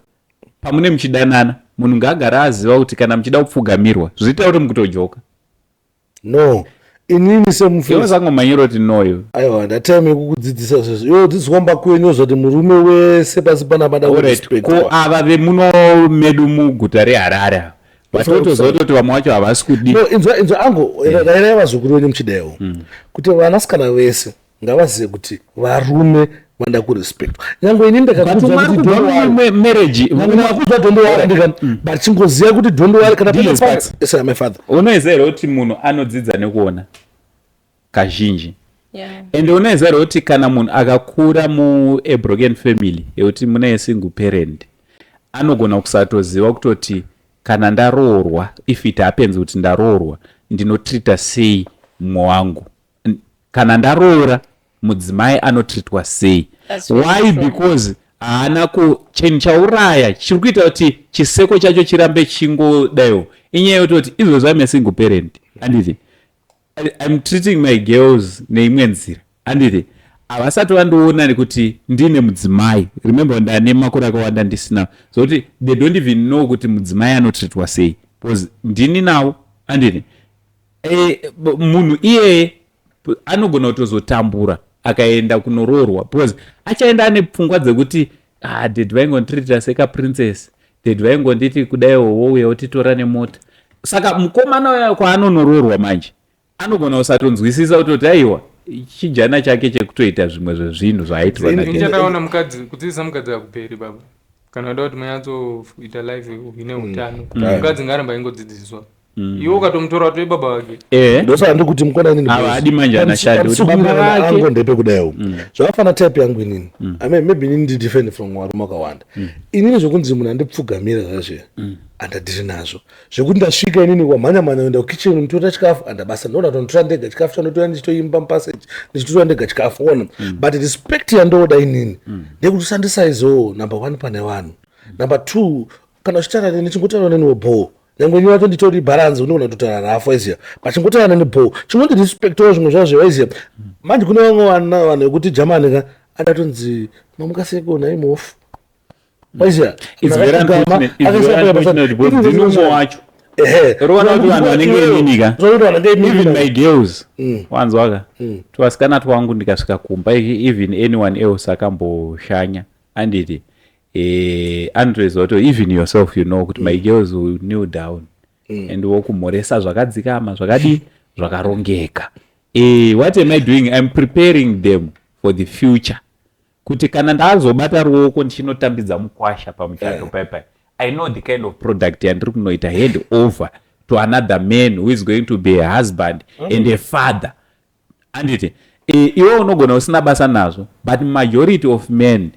pamune muchidanana, munhu ngaagare aziva kuti kana muchida kupfugamirwa, zviita kuti mukutojoka. No, inini semufesi Usangomhanyira kuti noyo. Aiwa, ndatime yekukudzidzisa zvozvo. Iwe udzidziswa mumba kwenyu zvoti murume wese pasi panapa da Alright, ko kurespectwa. Ava vemuno medu muguta reHarare ava vatotoziva kutoti vamwe vacho havasi kudi. No, inzwa, inzwa angu, rairai vazukuru venyu muchidawo kuti vanasikana vese ngavazive kuti varume vanoda kurespectwa. Nyange ini But ndakakudza umwe ari kuti kubva don't worry. mumarriage. Ndakakudza don't worry, ndikani, but chingoziva kuti don't worry kana DJ Sparks. Yes, my father. Unoziva here kuti munhu anodzidza nekuona kazhinji? Yeah. Ende unoziva here kuti kana munhu akakura muabroken family, yekuti mune single parent, anogona kusatoziva kutoti kana ndaroorwa, if it happens kuti ndaroorwa, ndinotreata sei mumwe wangu? Kana ndaroora, mudzimai anotreatwa sei? That's very Why? true. Because haana ku chinhu chauraya chiri kuita kuti chiseko chacho chirambe chingodaiwo inyaya yekutoti izvozvo I'm a single parent, handiti? I'm treating my girls neimwe nzira, handiti? Havasati vandiona nekuti ndine mudzimai. Remember, ndane makore akawanda ndisina, zokuti they don't even know kuti mudzimai anotreatwa sei because ndini navo, handiti? Munhu iyeye anogona kutozotambura akaenda kunoroorwa because achaenda ane pfungwa dzekuti, "Ah, daddy vaingonditreata sekaprincess, daddy vaingonditi kudai, wouya utitora nemota." Saka mukomana uya kwaanonoroorwa manje anogona kusatonzwisisa kutoti aiwa, chijana chake chekutoita zvimwe zvezvinhu zvaaitirwa nadaddy. Ndichakaona mukadzi, kudzidzisa mukadzi hakuperi, baba. Kana uda kuti munyatsoita life ine utano, mukadzi ngaaramba aingodzidziswa. Iwe ukatomutora watove baba vake. Ndosaka ndikuti mukona inini Ava adi manje ana Shadi kuti baba vake. Angu ndepekudaiwo zvakafana type yangu inini. I mean, maybe inini ndi different from varume vakawanda. Inini zvokunzi munhu andipfugamira zvazve handadhiri nazvo. Zvekuti ndasvika inini wamhanya mhanya kuenda kukitchen mutora chikafu, handabasa. Ndoona kutonotora ndega chikafu chandotora, ndichitoimba mupassage ndichitora ndega chikafu, ona. But respect yandoda inini ndeyekuti usandisaizewo, number one, pane vanhu. Number two, kana uchitaura neni, chingotaura neniwo bho. Nyange ini wacho nditori balance, unogona kutotaura rafu, waiziya, but chingotaura neni bho, chingondirespectawo zvimwe zvazvo, waiziya. Manje kune vamwe vana, vanhu vekuti Germany ka, adatonzi mamuka seko nhai mofu, waiziya. It's very unfortunate. It's very unfortunate because ndini umwe wacho. Roona kuti vanhu vanenge inini ka, even my girls, wanzwaka, tuvasikana twangu, ndikasvika kumba, even anyone else akamboshanya, anditi, anotoziva kuti even yourself you know kuti my girls will kneel down and wokumhoresa zvakadzikama, zvakadii, zvakarongeka. What am I doing? I'm preparing them for the future, kuti kana ndazobata ruoko ndichinotambidza mukwasha pamuchato paipai, I know the kind of product yandiri kunoita hand over to another man who is going to be a husband and a father, anditi? Iwe unogona usina basa nazvo, but majority of men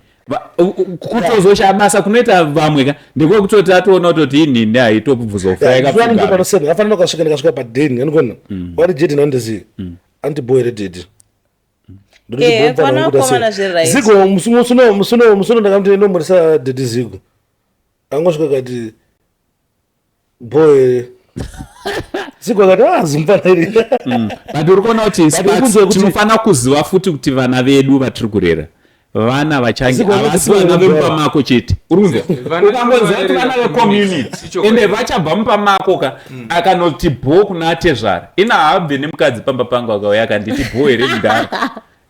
Kutozoshaya basa kunoita vamwe ka ndekwekutoti atoona kutoti inini haitobvuzofa. Yakafanira ukasvika, ndikasvika padeni anokona wati jedi nandizivi anti boy rededi. Kwana vakomana zviri right. Zigo musuno ndakamuti ndomborisa daddy Zigo, angosvika kati boy Zigo, akati ah, zimufana iri. But uri kuona kuti But Sparks, kunze kuti- tinofanira kuziva futi kuti vana vedu vatiri kurera, vana vachange Zigo havasi vanoti vana boy vemupa mako chete, uri kunzwa? Vana Ukangoziva kuti vana vecommunity Ichokwadi. ende vachabva mupa mako ka, akanoti bho kuna atezvara, ina haabve nemukadzi pamba pangu, akauya akanditi bho here mudhara,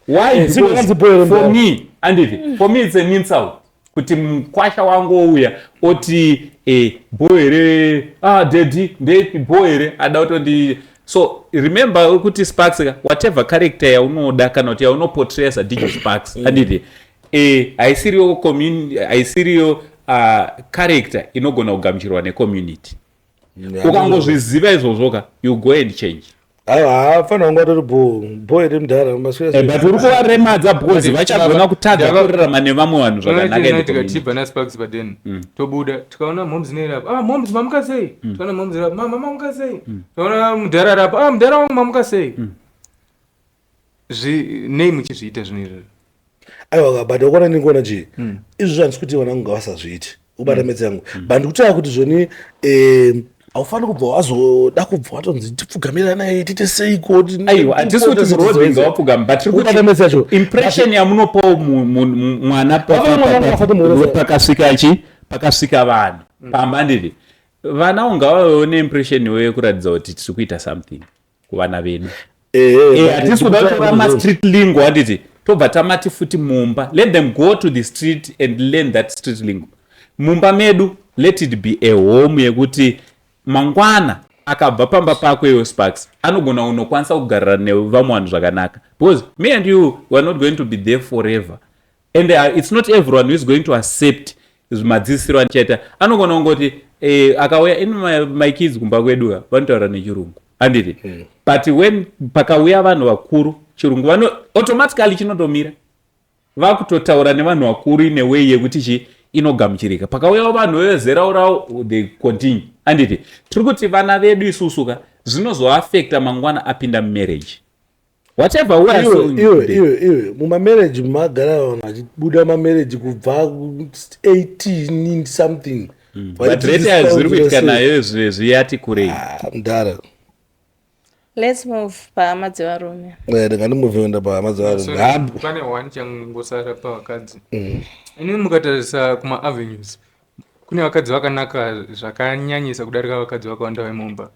why? Zigo Because akanzi bho here for mudhara. me, anditi, for me it's an insult kuti mukwasha wangu ouya oti bho here, ah daddy, ndepi bho here, ada kutondi. So remember kuti Sparks ka, whatever character yaunoda kana kuti yaunoportray as a DJ Sparks, anditi, haisiriyo haisiriyo character inogona kugamuchirwa necommunity. Ukangozviziva izvozvo ka, you go and change. Aiwa, hafana wangu atori bo bo here mudhara. But uri kuvaremadza because vachagona kutadza kurarama nevamwe vanhu zvakanaka in the Inoitika community. tibva naSparks padeni, tobuda, tikaona moms neirapo, ah moms, mamuka sei? Tikaona moms irapo, mama, mamuka sei? Tikaona mudhara rapo, ah mudhara wangu, mamuka sei? Nei muchizviita zvinhu izvozvo? Aiwa, but wakona ndinikuona chii, izvozvo handisi kuti vana vangu ngavasazviiti, ubata metsi yangu, but ndikutaura kuti zvoni haufaniri kubva wazoda kubva watonzi tipfugamirana, tiite seiko. Aiwa, hatisi kuti murodhi ngawapfugama, but tiri Ubata metsi yacho. Kuti impression yamunopawo mwana Vafana mwana ngafate muhoro. Pakasvika chi pakasvika vanhu pamba, nditi vana ungavavewo neimpression iweyo yekuratidza kuti tiri kuita something kuvana vedu. Hatisi kuda kutora mastreet lingo, handiti, tobva tamati futi mumba. Let them go to the street and learn that street lingo. Mumba medu, let it be a home yekuti mangwana akabva pamba pako iwe Sparks, anogona unokwanisa kugarira nevamwe vanhu zvakanaka, because me and you, we are not going to be there forever and it's not everyone who is going to accept madzidzisiro andichaita. Anogona kungoti akauya in my kids kumba kwedu ka, vanotaura nechirungu, handiti? But when pakauya vanhu vakuru, chirungu vano automatically chinotomira, vakutotaura nevanhu vakuru in a way yekuti chi inogamuchirika. Pakauyawo vanhu vezera ravo, they continue, handiti? Tiri kuti vana vedu isusu ka, zvinozoafecta mangwana apinda mumarriage, whatever we are Iwe saying iwe today. Iwe mumamarriage magara vanhu vachibuda mamarriage kubva 18 something. But rate yazviri kuitika nayo zvezvi yati kurei. Ah, mudhara. Let's move pahama dzevarume. Ndingandimove kuenda pahama dzevarume. Sorry, pane one changosara pavakadzi. Inini mukatarisa kumaavenues, kune vakadzi vakanaka zvakanyanyisa kudarika vakadzi vakawanda vemumba.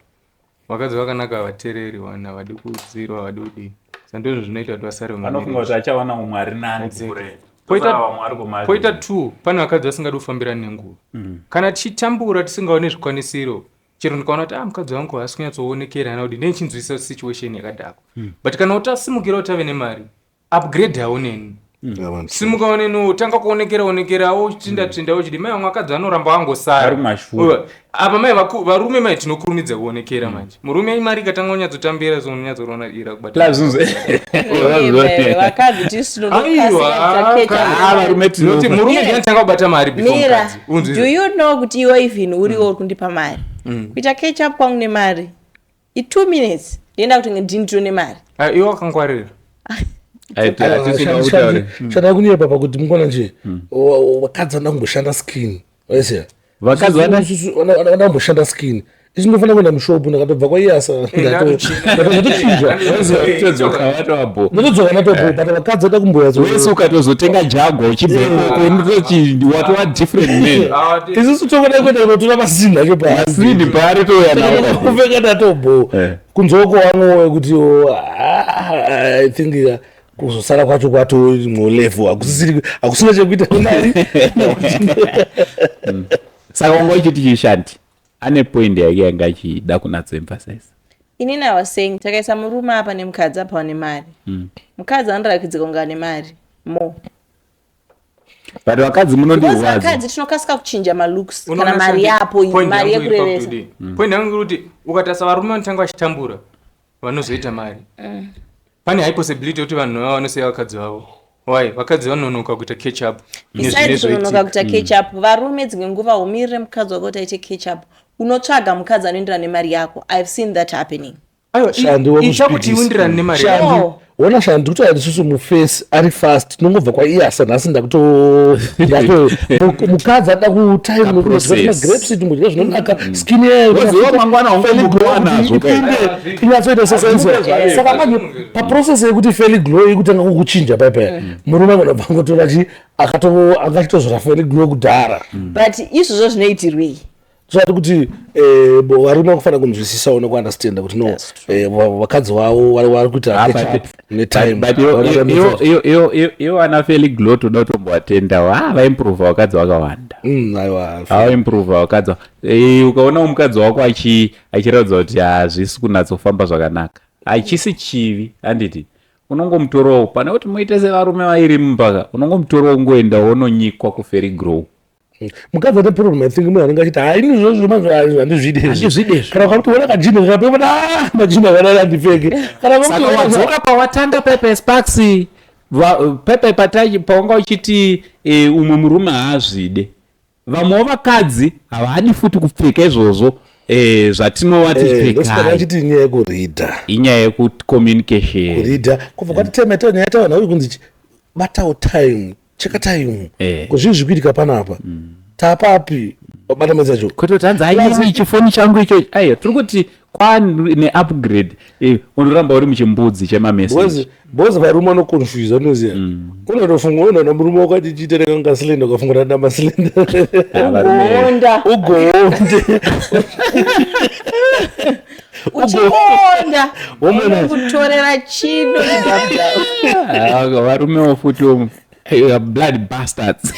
Vakadzi vakanaka havateereri vanhu, havadi kuudzirwa, havadi kudii. Saka ndizvo zvinoita kuti vasare Vanofunga mumarriage. kuti achawana umwe ari nani. Exactly. Kure. Vamwe vari kuma Poita two, pane vakadzi vasingadi kufambirana nenguva. Kana tichitambura tisingaoni zvikwanisiro, chero ndikaona kuti ah mukadzi wangu haasi kunyatsoonekera ana kudii, ndichinzwisisa situation yakadhakwa, but kana utasimukirawo tave nemari, upgrade hawo neni, simukawo neniwo, tanga kuonekera onekerawo, uchitsvinda tsvindawo, uchidi mai vamwe vakadzi vanoramba vangosara. Vari kumashure. Uwa, apa mai varume mai tinokurumidza kuonekera. Manje murume mari ikatanga kunyatsotambira, so unonyatsoona ira kubata. Plus Vakadzi tisu. Aiwa, Ah, varume Tinoti murume ndinotanga kubata mari before Mira, mukadzi. Unzwise. do you know kuti iwe even uriwo uri kundipa mari, kuita catch up kwangu nemari i2 minutes, ndienda kuti ndini tine mari? Ah, iwe wakangwarira. Shanda kunyepa pakuti mukona nje vakadzi vanoda kumboshanda skin, waisiya? Vakadzi Vanoda kumboshanda skin. Isi ndinofanira kuenda mushopu, ndakatobva kwaiyasa ndatochinja. Todzoka watova Ndotodzoka ndatobo, but vakadzi vada kumboyatso. Wese ukatozotenga Jaguar uchibva ikoko, unototi watova different man. Isusu tokuda kuenda kunotora masini acho. Masini paari touya nawo. Kupfeka ndatobo. Kunzoko wamwe wekuti oh, ah, I think kuzosara kwacho kwato level hakusisiri, hakusina chekuita nemari. Saka wanga uchiti chishanti ane point yake yanga achida kunatsoemphasize. Inini I was saying takaisa murume apa nemukadzi apa ane mari, mukadzi anoratidzika kunge ane mari more. But vakadzi Because munondirwadza. Vakadzi tinokasika kuchinja malooks Unoona kana mari Shanti, yapo, point mari yangu iri yekurevesa. pakuti kudii? Point yangu iri kuti ukatarisa varume vanotanga vachitambura vanozoita mari, pane high possibility yekuti vanhu vava vanosiya vakadzi vavo. Why vakadzi vanonoka kuita catch up Besides kunonoka kuita catch up, varume dzimwe nguva umirire mukadzi wako kuti aite catch up. Unotsvaga mukadzi anoenderana nemari yako. I've seen that happening. Aiwa, Shandi ita kuti uenderane nemari Shandi, yako. No. Wona Shandi, kuti isusu mufesi ari fast, tinongobva kwaiyasa nhasi ndakuto ndato mukadzi anoda kutime Kaprocess. magrapes timbodya zvinonaka skin yayo Woziva mangwana ungomuka nazvo kai. inyatsoita sesense. Saka manje paprocess yekuti Feli Glow ikutanga kukuchinja paipai, murume angonobva angotora chi akachitozora Feli Glow kudhara. But izvozvo zvinoitirwei? Zvati kuti varume vakufanira kunzwisisawo nekuunderstanda kuti no, vakadzi vavo vari kuita Ah, catch up netime. But iwo ana Feli Glow toda kutombovatendawo. Ah, vaimprova vakadzi vakawanda. Aiwa. Vaimprova vakadzi. Ukaona mukadzi wako achiratidza kuti hazvisi kunatsofamba zvakanaka, hachisi chivi, handiti? Unongomutorawo pane kuti muite sevarume vairi mumba, unongomutorawo ungoenda wononyikwa kuFairy Grow. Mukadzi ane problem, I think munhu anenge achiti, "Hai, ini izvozvo manje handizvide izvi." Handizvide izvi. Kana ukamuti ona kajini kakapfeka, "Ah, majini akadai handipfeke." Kana Saka ukamuti wadzoka pawatanga pepe Sparks, pepe paunga uchiti umwe murume haazvide, vamwewo vakadzi havadi futi kupfeka izvozvo zvatinova Ndosaka tipfekai. achiti inyaya yekuridha. Inyaya yekucommunication. Kuridha kubva kwati tema nyaya yataona uri kunzi batawo time, cheka time. Kuzvinhu zviri kuitika panapa, tapapi wabata medzi yacho? Kwete kuti hanzi aini chifoni changu icho. Aiwa, tiri kuti kwane upgrade, unoramba uri muchimbudzi chemameseji. Because varume vanoconfuse, unoziva, unotofunga unoona murume wako achichiita nekanga cylinder, ukafunga kuti adamba cylinder. Ugoonda. Ugoonde. Uchionda. Womona. Kutorera chino chidhabhudhabhu. Varumewo futi blood bastards.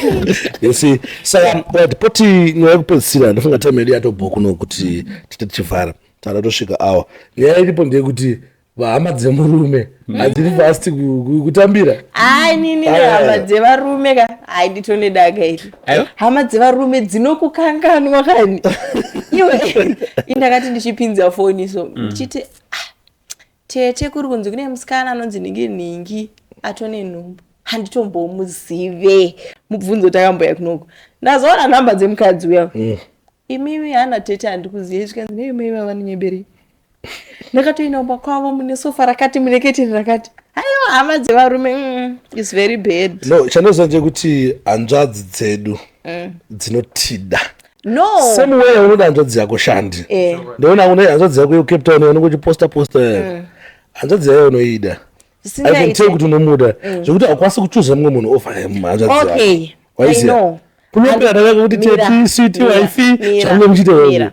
You see, saka right, poti nyaya yekupedzisira, ndofunga time yedu yatobho kuno kuti tite tichivhara, tada tosvika awa. Nyaya iripo ndeyekuti vahama dzemurume hadziri fast kutambira. Ai, nini Ai, ai, hama ai. dzevarume ka, ai, nditone daka iri. Aiwa. Hama dzevarume dzinokukanganwa kani iwe. Indakati ndichipinza foni so ndichiti, "Ah, tete, kuri kunzi kune musikana anonzi nhingi nhingi atone nhumbu, handitombomuzive." Mubvunzo takamboya kunoko, ndazoona nhamba dzemukadzi uya. "Imimi hana tete, handikuzive." Zvikanzi, "Neimei vavanonyeberei, ndakatoenda kumba kwavo mune sofa rakati, mune keteni rakati." Aiwa, hama dzevarume is very bad. No, chandoziva ndechekuti hanzvadzi dzedu dzinotida No. same way unoda hanzvadzi yako, Shandi. Ndoona une hanzvadzi yako yeCape Town unenge uchiposta posta, hanzvadzi yayo unoida. I can Zvisingaite. tell kuti unomuda zvekuti haukwanisi kuchuza mumwe munhu over hanzvadzi yako. Okay, I Waiziya? know. Kunopera daka kuti Mira, teti sweet mira, wife mira, zvamunge muchiita mira. izvozvo.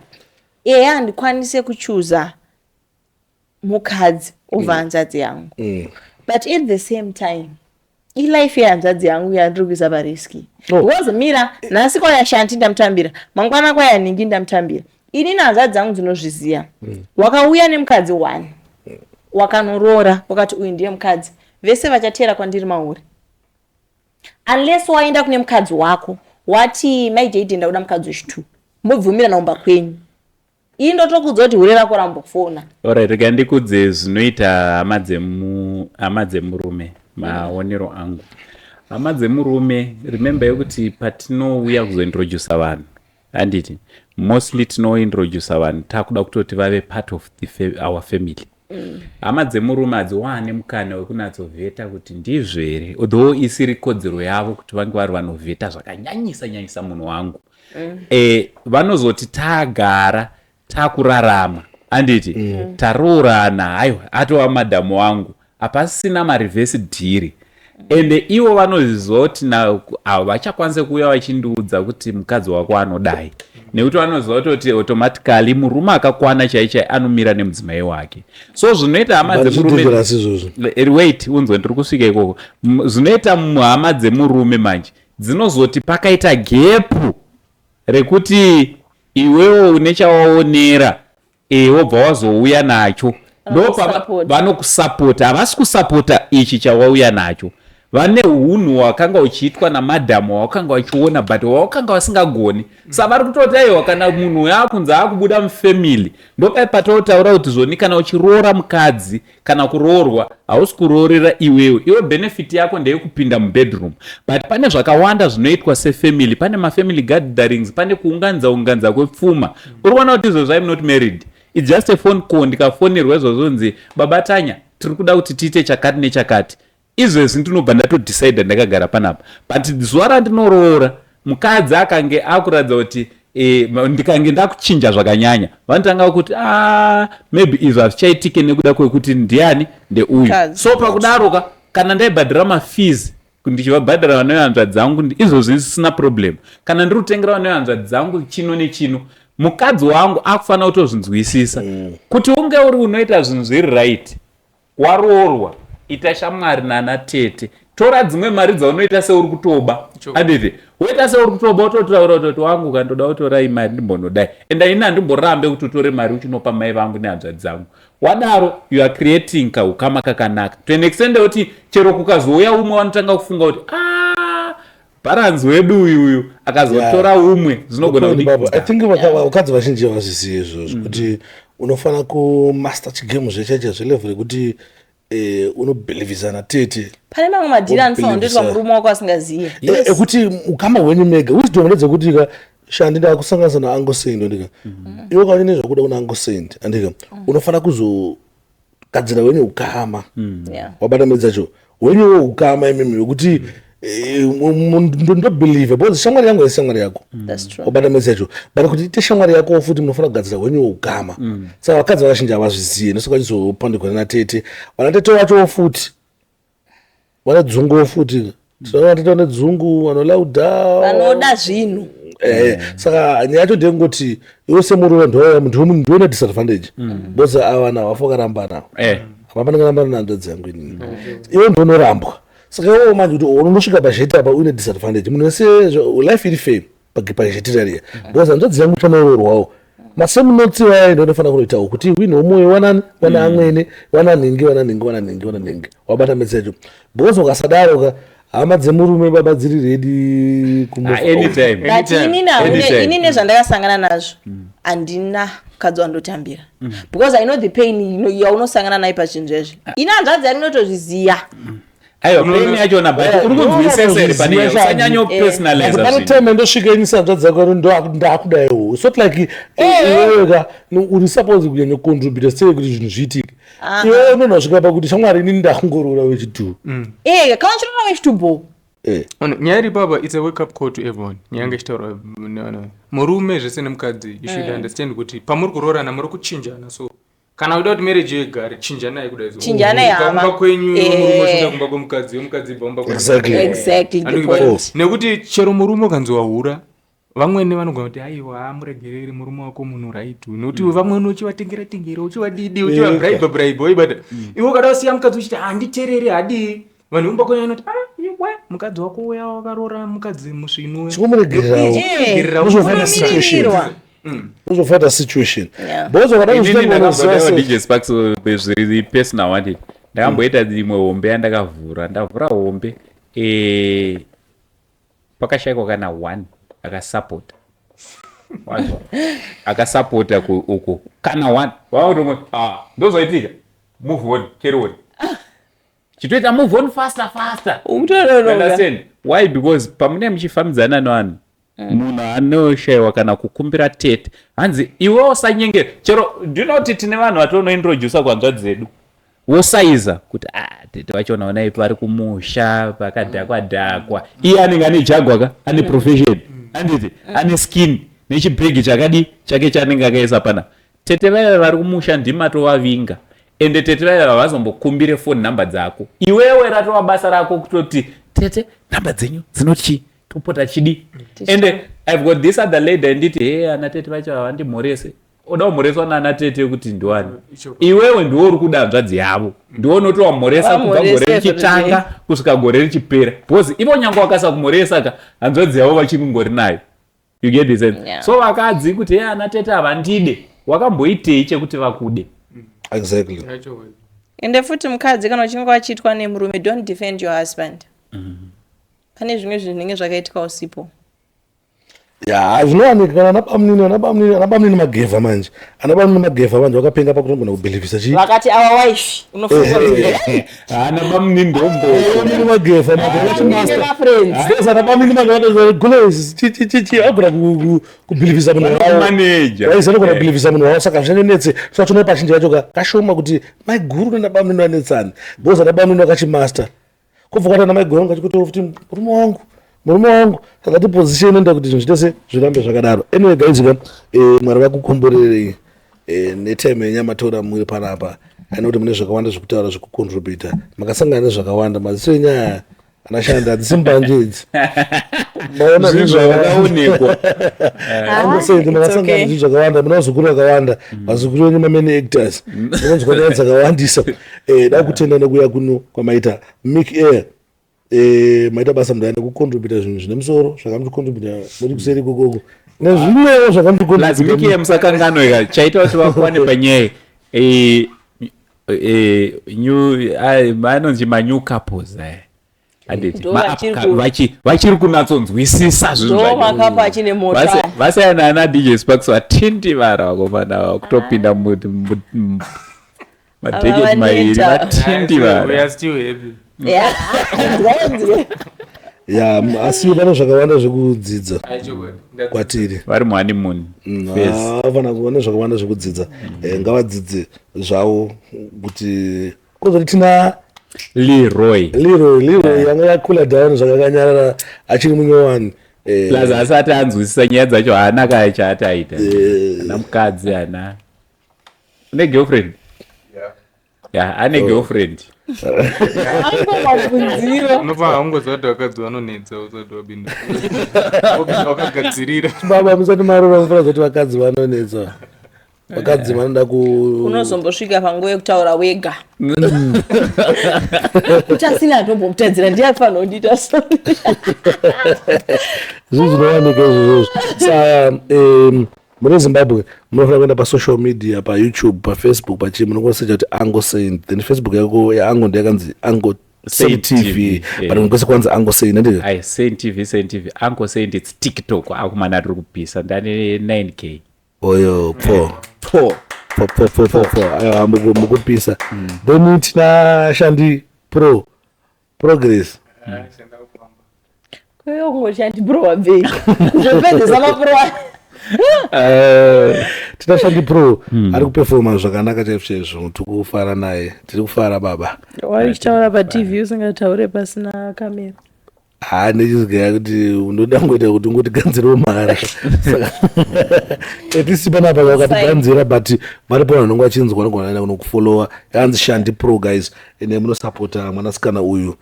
Eya, handikwanise kuchuza mukadzi over hanzvadzi yangu, but at the same time ilife yehanzvadzi yangu yandiri kuisa parisk. No. Because mira, nhasi kwaya Shanti ndamutambira, mangwana kwaya nhingi ndamutambira. Inini hanzvadzi dzangu dzinozviziva. Wakauya nemukadzi one, wakanoroora, wakati uyu ndiye mukadzi, vese vachateera kwandiri mauri, unless waenda kune mukadzi wako wati, "Mai Jaidi, ndakuda mukadzi wechitu," mobvumirana kumba kwenyu. Ii, ndotokudza kuti hure rako rambofona. Alright, rega ndikudze zvinoita hama dzemurume. Maonero angu, hama dzemurume, remember yekuti patinouya kuzointrodusa vanhu, handiti mostly tinointrodusa vanhu takuda kutoti vave part of our family. Hama dzemurume hadziwane mukana wekunatsovheta kuti ndizvo here, although isiri kodzero yavo kuti vange vari vanovheta zvakanyanyisa nyanyisa munhu wangu. Vanozoti tagara takurarama, handiti, taroorana, haiwa, atova madhamu wangu, hapasina mareverse deal. Ende ivo vanozviziva kuti havachakwanisi kuuya vachindiudza kuti mukadzi wako anodai, nekuti vanoziva kutoti automatically murume akakwana chai chai anomira nemudzimai wake. So zvinoita hama dzemurume Dangerous izvozvo. Wait, unzwe, ndiri kusvika ikoko. Zvinoita hama dzemurume manje dzinozoti pakaita gap rekuti iwewo une chawaonera, wobva wazouya nacho, Vanokusapota. vanokusapota. Havasi kusapota ichi chawauya nacho. Vane hunhu hwakanga huchiitwa namadhamu hwawakanga vachiona, but hwawakanga vasingagoni. Sa vari kutoti aiwa, kana munhu yaakunzi aakubuda mufamily, ndopai patotaura kuti zvoni kana uchiroora mukadzi kana kuroorwa, hausi kuroorera iwewe. Iwe benefit yako ndeyekupinda mubedroom, but pane zvakawanda zvinoitwa sefamily. Pane mafamily gatherings, pane kuunganidza unganidza kwepfuma. Uri kuona kuti izvozvo, I'm not married, it's just a phone call. Ndikafonerwa izvozvo nzi, "Baba Tanya, tiri kuda kuti tiite chakati nechakati," izvezvi ndinobva ndatodecida ndakagara panapa. But zuva randinoroora mukadzi akange akuratidza kuti ndikange ndakuchinja zvakanyanya, vanotanga kuti, "Ah, maybe izvo hazvichaitike nekuda kwekuti ndiani, ndeuyu." Mukadzi. So pakudaro ka, kana ndaibhadhara mafees ndichivabhadhara vana vehanzvadzi dzangu, izvozvi zvisina problem. Kana ndiri kutengera vana vehanzvadzi dzangu chino nechino, mukadzi wangu akufanira kutozvinzwisisa kuti unge uri unoita zvinhu zviri right. Waroorwa, ita shamwari nana tete, tora dzimwe mari dzaunoita seuri kutoba. Anditi woita seuri kutoba, utotaura kutoti, "Wangu, kandoda kutorai mari ndimbonodai." Enda, ini handimborambe kuti utore mari uchinopa mai vangu nehanzvadzi dzangu. Wadaro, you are creating kaukama kakanaka to an extent yekuti chero kukazouya umwe, vanotanga kufunga kuti, "Ah, bharanzi wedu uyu uyu akazotora umwe, zvinogona Point, kudi." baba. I think vakadzi vazhinji havazvizivi izvozvo, kuti unofanira kumaster chigame zvechacho zvelevel yekuti unobhilivhisana tete. Pane mamwe madhiri anofanira kundoitwa Wobhilivhisa. murume wako asingaziye. Ekuti ukama hwenyu mega, wisdom ndedzekuti ka, shandi, ndakusanganisa nauncle Saint, andika? Iwe kaune nezvakuda kuna Uncle Saint, andika? Unofanira kuzogadzira wenyu ukama. Wabata medzacho wenyuwo ukama imimi wekuti ndobelieve because shamwari yangu haisi shamwari yako. That's true. Wabata medzi yacho, but kuti ite shamwari yako futi, munofanira kugadzira hwenyu ukama. Saka vakadzi vakazhinji havazviziye, ndosaka vachizopandikwa nanatete. Vanatete vachowo futi vane dzunguwo futi. Tinoona vatete vane dzungu, vanolauda. Vanoda zvinhu. Saka nyaya yacho ndeyekungoti iwe semurume ndione disadvantage, because ava vanhu havafa vakarambana. Hapana karambana nehanzvadzi yangu inini. Iwe ndonorambwa. Saka iwewo manje kuti unosvika pazheti apa uine disadvantage, munhu wese life iri fair pazheti rariya, because hanzvadzi yangu panoroorwawo masame notes vaya, ndonofanira kunoitawo kuti wine womoyo wanani, wana amwene, wana nhingi, wana nhingi, wana nhingi, wana nhingi. Wabata metsi yacho? Because ukasadaro ka, hama dzemurume baba dziri ready. Ah, anytime. But Anytime. inini haune Anytime. inini zvandakasangana nazvo, handina mukadzi wandotambira, because I know the pain yaunosangana nayo pazvinhu zvezvi. Ini hanzvadzi yangu inotozviziya. Aiwa, pain yachona, but uri kunzwisisa here pane Unozviziva. usanyanyopersonaliza Pane zvinhu. time ndosvika ini hanzvadzi dzako ndakudaiwo. It's not like iwewe ka uri suppose kunyanya contribute sei kuti zvinhu zviitike. Iwewe unonosvika pakuti, "Shamwari, inini ndakungoroora wechitu." Kana uchirora wechitubo. Ono, nyaya iri papa, it's a wake up call to everyone. Nyaya yanga ichitaurwa no. Murume zvese nemukadzi, you should understand kuti pamuri kuroorana muri kuchinjana. So kana uda kuti marriage igare, chinjanai kudai so. Chinjanai, Kubva hama. kumba kwenyu murume uchienda kumba kwemukadzi, wemukadzi ibva kumba kwenyu. Exactly the Andikuti point. Nekuti chero murume ukanzi wahura, vamwene vanogona kuti, "Aiwa, muregereri, murume wako munhu right." Nekuti vamwene uchivatengera tengera, uchivadidi, uchivabraiba braiba, waibata. Iwe ukada kusiya mukadzi uchiti handitereri, hadii, vanhu vemumba kwenyu vanoti, "Ah, iwe mukadzi wako uya wakarora mukadzi musvinu." Chikomuregererawo. Muregererawo. Unozofaita situation. Unomirirwa. Uzofaita situation because wakada Inini kuzvitanga ndakambodawo unoziva DJ Sparks zviri personal wandi. Ndakamboita imwe hombe yandakavhura, ndavhura hombe, pakashayikwa kana one akasapota wacho, akasapota uku kana one. Wakutongo, "Ah, ndozvaitika, move on, carry on." Chitoita move on faster faster. Ukutononoka. Understand why? Because pamunee muchifambidzana nevanhu, munhu anoshayiwa kana kukumbira tete, hanzi iwe usanyengera. Chero ndinoti tine vanhu vatonointrodusa kuhanzvadzi dzedu, wosaiza kuti, "Ah, tete vachona onai vari kumusha pakadhakwa dhakwa." Iye anenge ane jagwa ka, ane profession, anditi ane skin nechibhegi chakadi chake chaanenge akaisa pana. Tete vaiva vari kumusha ndimatovavinga, ende tete vaiva havazombokumbire phone number dzako. Iwewe ratova basa rako kutoti, "Tete, namba dzenyu dzinoti?" Topota chidi. Ende I've got this other lady anditi, "He, ana tete vacho havandimhorese." Oda kumhoreswa naana tete kuti ndiwani? Iwewe ndiwe uri kuda hanzvadzi yavo, ndiwe unotovamhoresa kubva gore Vamhorese. richitanga kusvika gore richipera, because ivo nyange wakasa kumhoresa ka, hanzvadzi yavo vachiri ngori nayo. You get the sense? So vakadzi kuti, "He, ana tete havandide," wakamboitei chekuti vakude? Exactly. Ende futi mukadzi, kana uchinge wachitwa nemurume, don't defend your husband. Pane zvimwe zvinhu zvinenge zvakaitika usipo. Ya, zvinowanika kana anabamunini, anabamunini, anabamunini magevha manje, anabamunini magevha manje vakapenga pakutogona kubhilivhisa chii. Vakati our wife, unofunga kuti Haana bamunini, ndomboko. Bamunini magevha Bamunini mafriends. Yes, anabamunini magevha, gules chi chi chi chi, agona kubhilivhisa munhu wavo. Manager. Vaisi vanogona kubhilivhisa munhu wavo, saka zvinonetse. Saka tinoona pazhinji vacho kashoma kuti maiguru nanabamunini vanetsana, because anabamunini vakachimaster kubva kwati ana maiguru vangu achikuti futi murume wangu, murume wangu. Saka ti position inoenda kuti zvinhu zvitese zvirambe zvakadaro. Anyway guys ka, Mwari vakukomborerei netime yenyamatora muri panapa. Aina kuti mune zvakawanda zvekutaura, zvekucontributa, makasangana nezvakawanda. Maziso enyaya anashanda hadzisi mbanje idzi. Maona zvinhu zvakaonekwa. Angosei, It's makasangana okay. zvinhu zvakawanda, muna vazukuru vakawanda, vazukuru venyu mamany actors, munonzwa nyaya dzakawandisa. Da kutenda nekuuya kuno kwamaita Mic Air. Maita basa mudai nekucontributa zvinhu zvine musoro zvakamuchicontributa muri kuseri ikokoko nezvimwewo. Plus Mic Air, musakanganwe chaita kuti vakuwane panyaya new anonzi manew couples aya, handiti? Ndo Vachiri kunatsonzwisisa zvinhu Ndo zvacho. makapo achine mota. Vasiyana ana DJ Sparks, vatindivara vakomana ava kutopinda madheketi Ava mairi. vaneta. We Vatindivara. are still happy. Yeah. Nzwe. Ya, asi pane zvakawanda zvekudzidza Aichokwadi. Ndadzidza. kwatiri. Vari muhoneymoon phase. Vafana kuva nezvakawanda zvekudzidza. Ngavadzidze zvavo kuti kozoti tina Leroy. Leroy. Leroy yanga yakula down zvakakanyarara achiri munyowani. Plus asati anzwisisa nyaya dzacho, haana kaya chaati aita, ana mukadzi, hana une girlfriend. Yeah. Ya, ane girlfriend. Angomabvunziro. Unobva haungoziva kuti vakadzi vanonetsa usati wapinda. Wopinda wakagadzirira. Baba, musati marora mufanira kuti vakadzi vanonetsa, vakadzi vanoda ku Unozombosvika panguva yekutaura wega kuti asina atombomutadzira ndiye afanira kundiita sorry. Zvinhu zvinowanika izvozvo. Saka mune Zimbabwe munofanira kuenda pasocial media, paYouTube, paFacebook, pachii, munongosecha kuti Ango Saint. Then Facebook yako yaango ndeyakanzi Ango Saint Saint TV. TV, But kwese kwanzi Ango Saint, ndii? Ai, Saint TV, Saint TV, Uncle Saint. It's TikTok akumana tiri kupisa, ndane 9K. Oyo po Po. Po po po po po, aiwa, mukupisa. Then tina Shandi Pro Progress. Shanda kufamba. Kweyo kungoti andipro wabvei kuzopedzesa mapro. Tina Shandi Pro ari kupefoma zvakanaka chaizvo chaizvo, tiri kufara naye, tiri kufara baba. Waichitaura paTV usingataure pasina kamera. Ha, ndechizigaya kuti unoda kungoita kuti ungotiganzirewo mahara, saka at least panapa vakatiganzira, but varipo vanhu vanonge vachinzwa, vanogona kuenda kunokufollowa, yanzi Shandi Pro. Guys, ende munosapota mwanasikana uyu,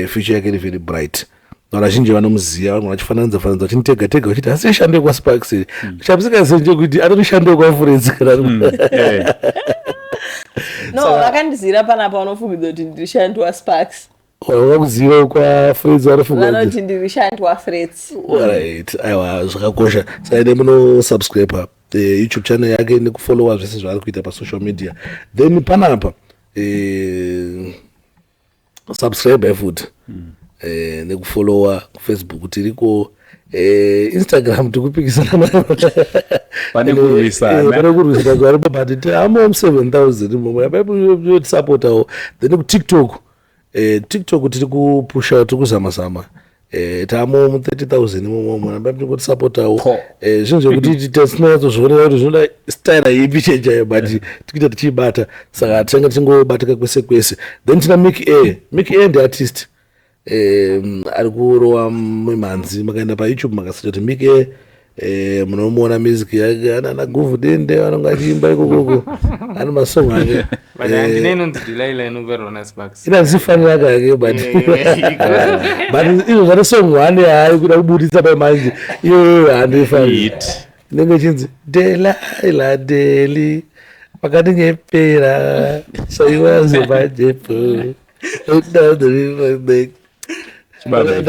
future yake iri very bright. Vanhu vazhinji vanomuziva vanogona vachifananidza fananidza, vachinitega tega vachiti asi shande kwaSparks. Chamusikazivi ndechekuti atori shande kwaFurenzi kana No, vakandizira panapa vanofungidza kuti ndiri shandi waSparks. Vakakuziva kwaFurenzi vanofunga kuti Vanoti ndiri shandi waFreds. Alright, aiwa, zvakakosha. Saka ende munosubscribe YouTube channel yake nekufollowa zvese zvaari kuita pasocial media. Then panapa subscribe futi nekufollowa kuFacebook tiriko, Instagram tikupikisana nayo. Pane kurwisana. Pane kurwisana kwaripo, but amo 7000 imomo, tisapotawo. Then kuTikTok, TikTok tiri kupusha, tiri kuzama zama, tamo mu 30,000 imomo, namba tiri Po. Zvinhu zvekuti tisinonyatsozvionera kuti zvinoda style ipi chaichaiyo, but tikuita tichiibata, saka tinenge tichingobatika kwese kwese. Then tina Mic A. Mic A ndeartist ari kurova mimhanzi. Makaenda paYouTube makasecha kuti Mic A, munomuona music yake, ana Guvhu Dende vanonge achiimba ikokoko, ane masong ake. But handina inonzi Delilah inoverwa naSparks. Inandifanira kake, but izvo zvane song one yaari kuda kubuditsa pamanje iyoyo handifaniri. Hit. Inenge ichinzi Delaila Deli, makaninyepera saiwazomajepo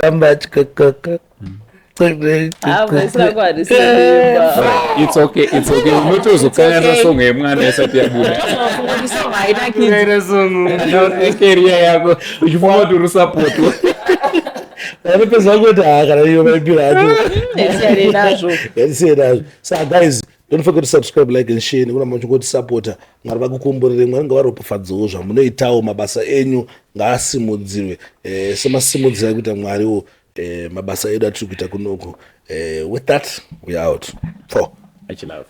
tamba chikakaka. Ah, voice rako harisi. It's okay, it's okay, unotozokanganisa okay. Song yemwana isati yabuda. Hainakidzi. Ukaita song. Career yako uchifunga kuti uri sapotwa. Anopedza kuti ha kana iyo maipiro acho. Ngasiyane nazvo. Ngasiyane nazvo. Saka guys, don't forget to subscribe, like and share nekuramba muchingotisapota. Mwari vakukomborere, Mwari ngavaropafadzewo zvamunoitawo, mabasa enyu ngaasimudzirwe semasimudziro ari kuita Mwariwo mabasa edu atiri kuita kunoku. With that, we are out. Four. Much love.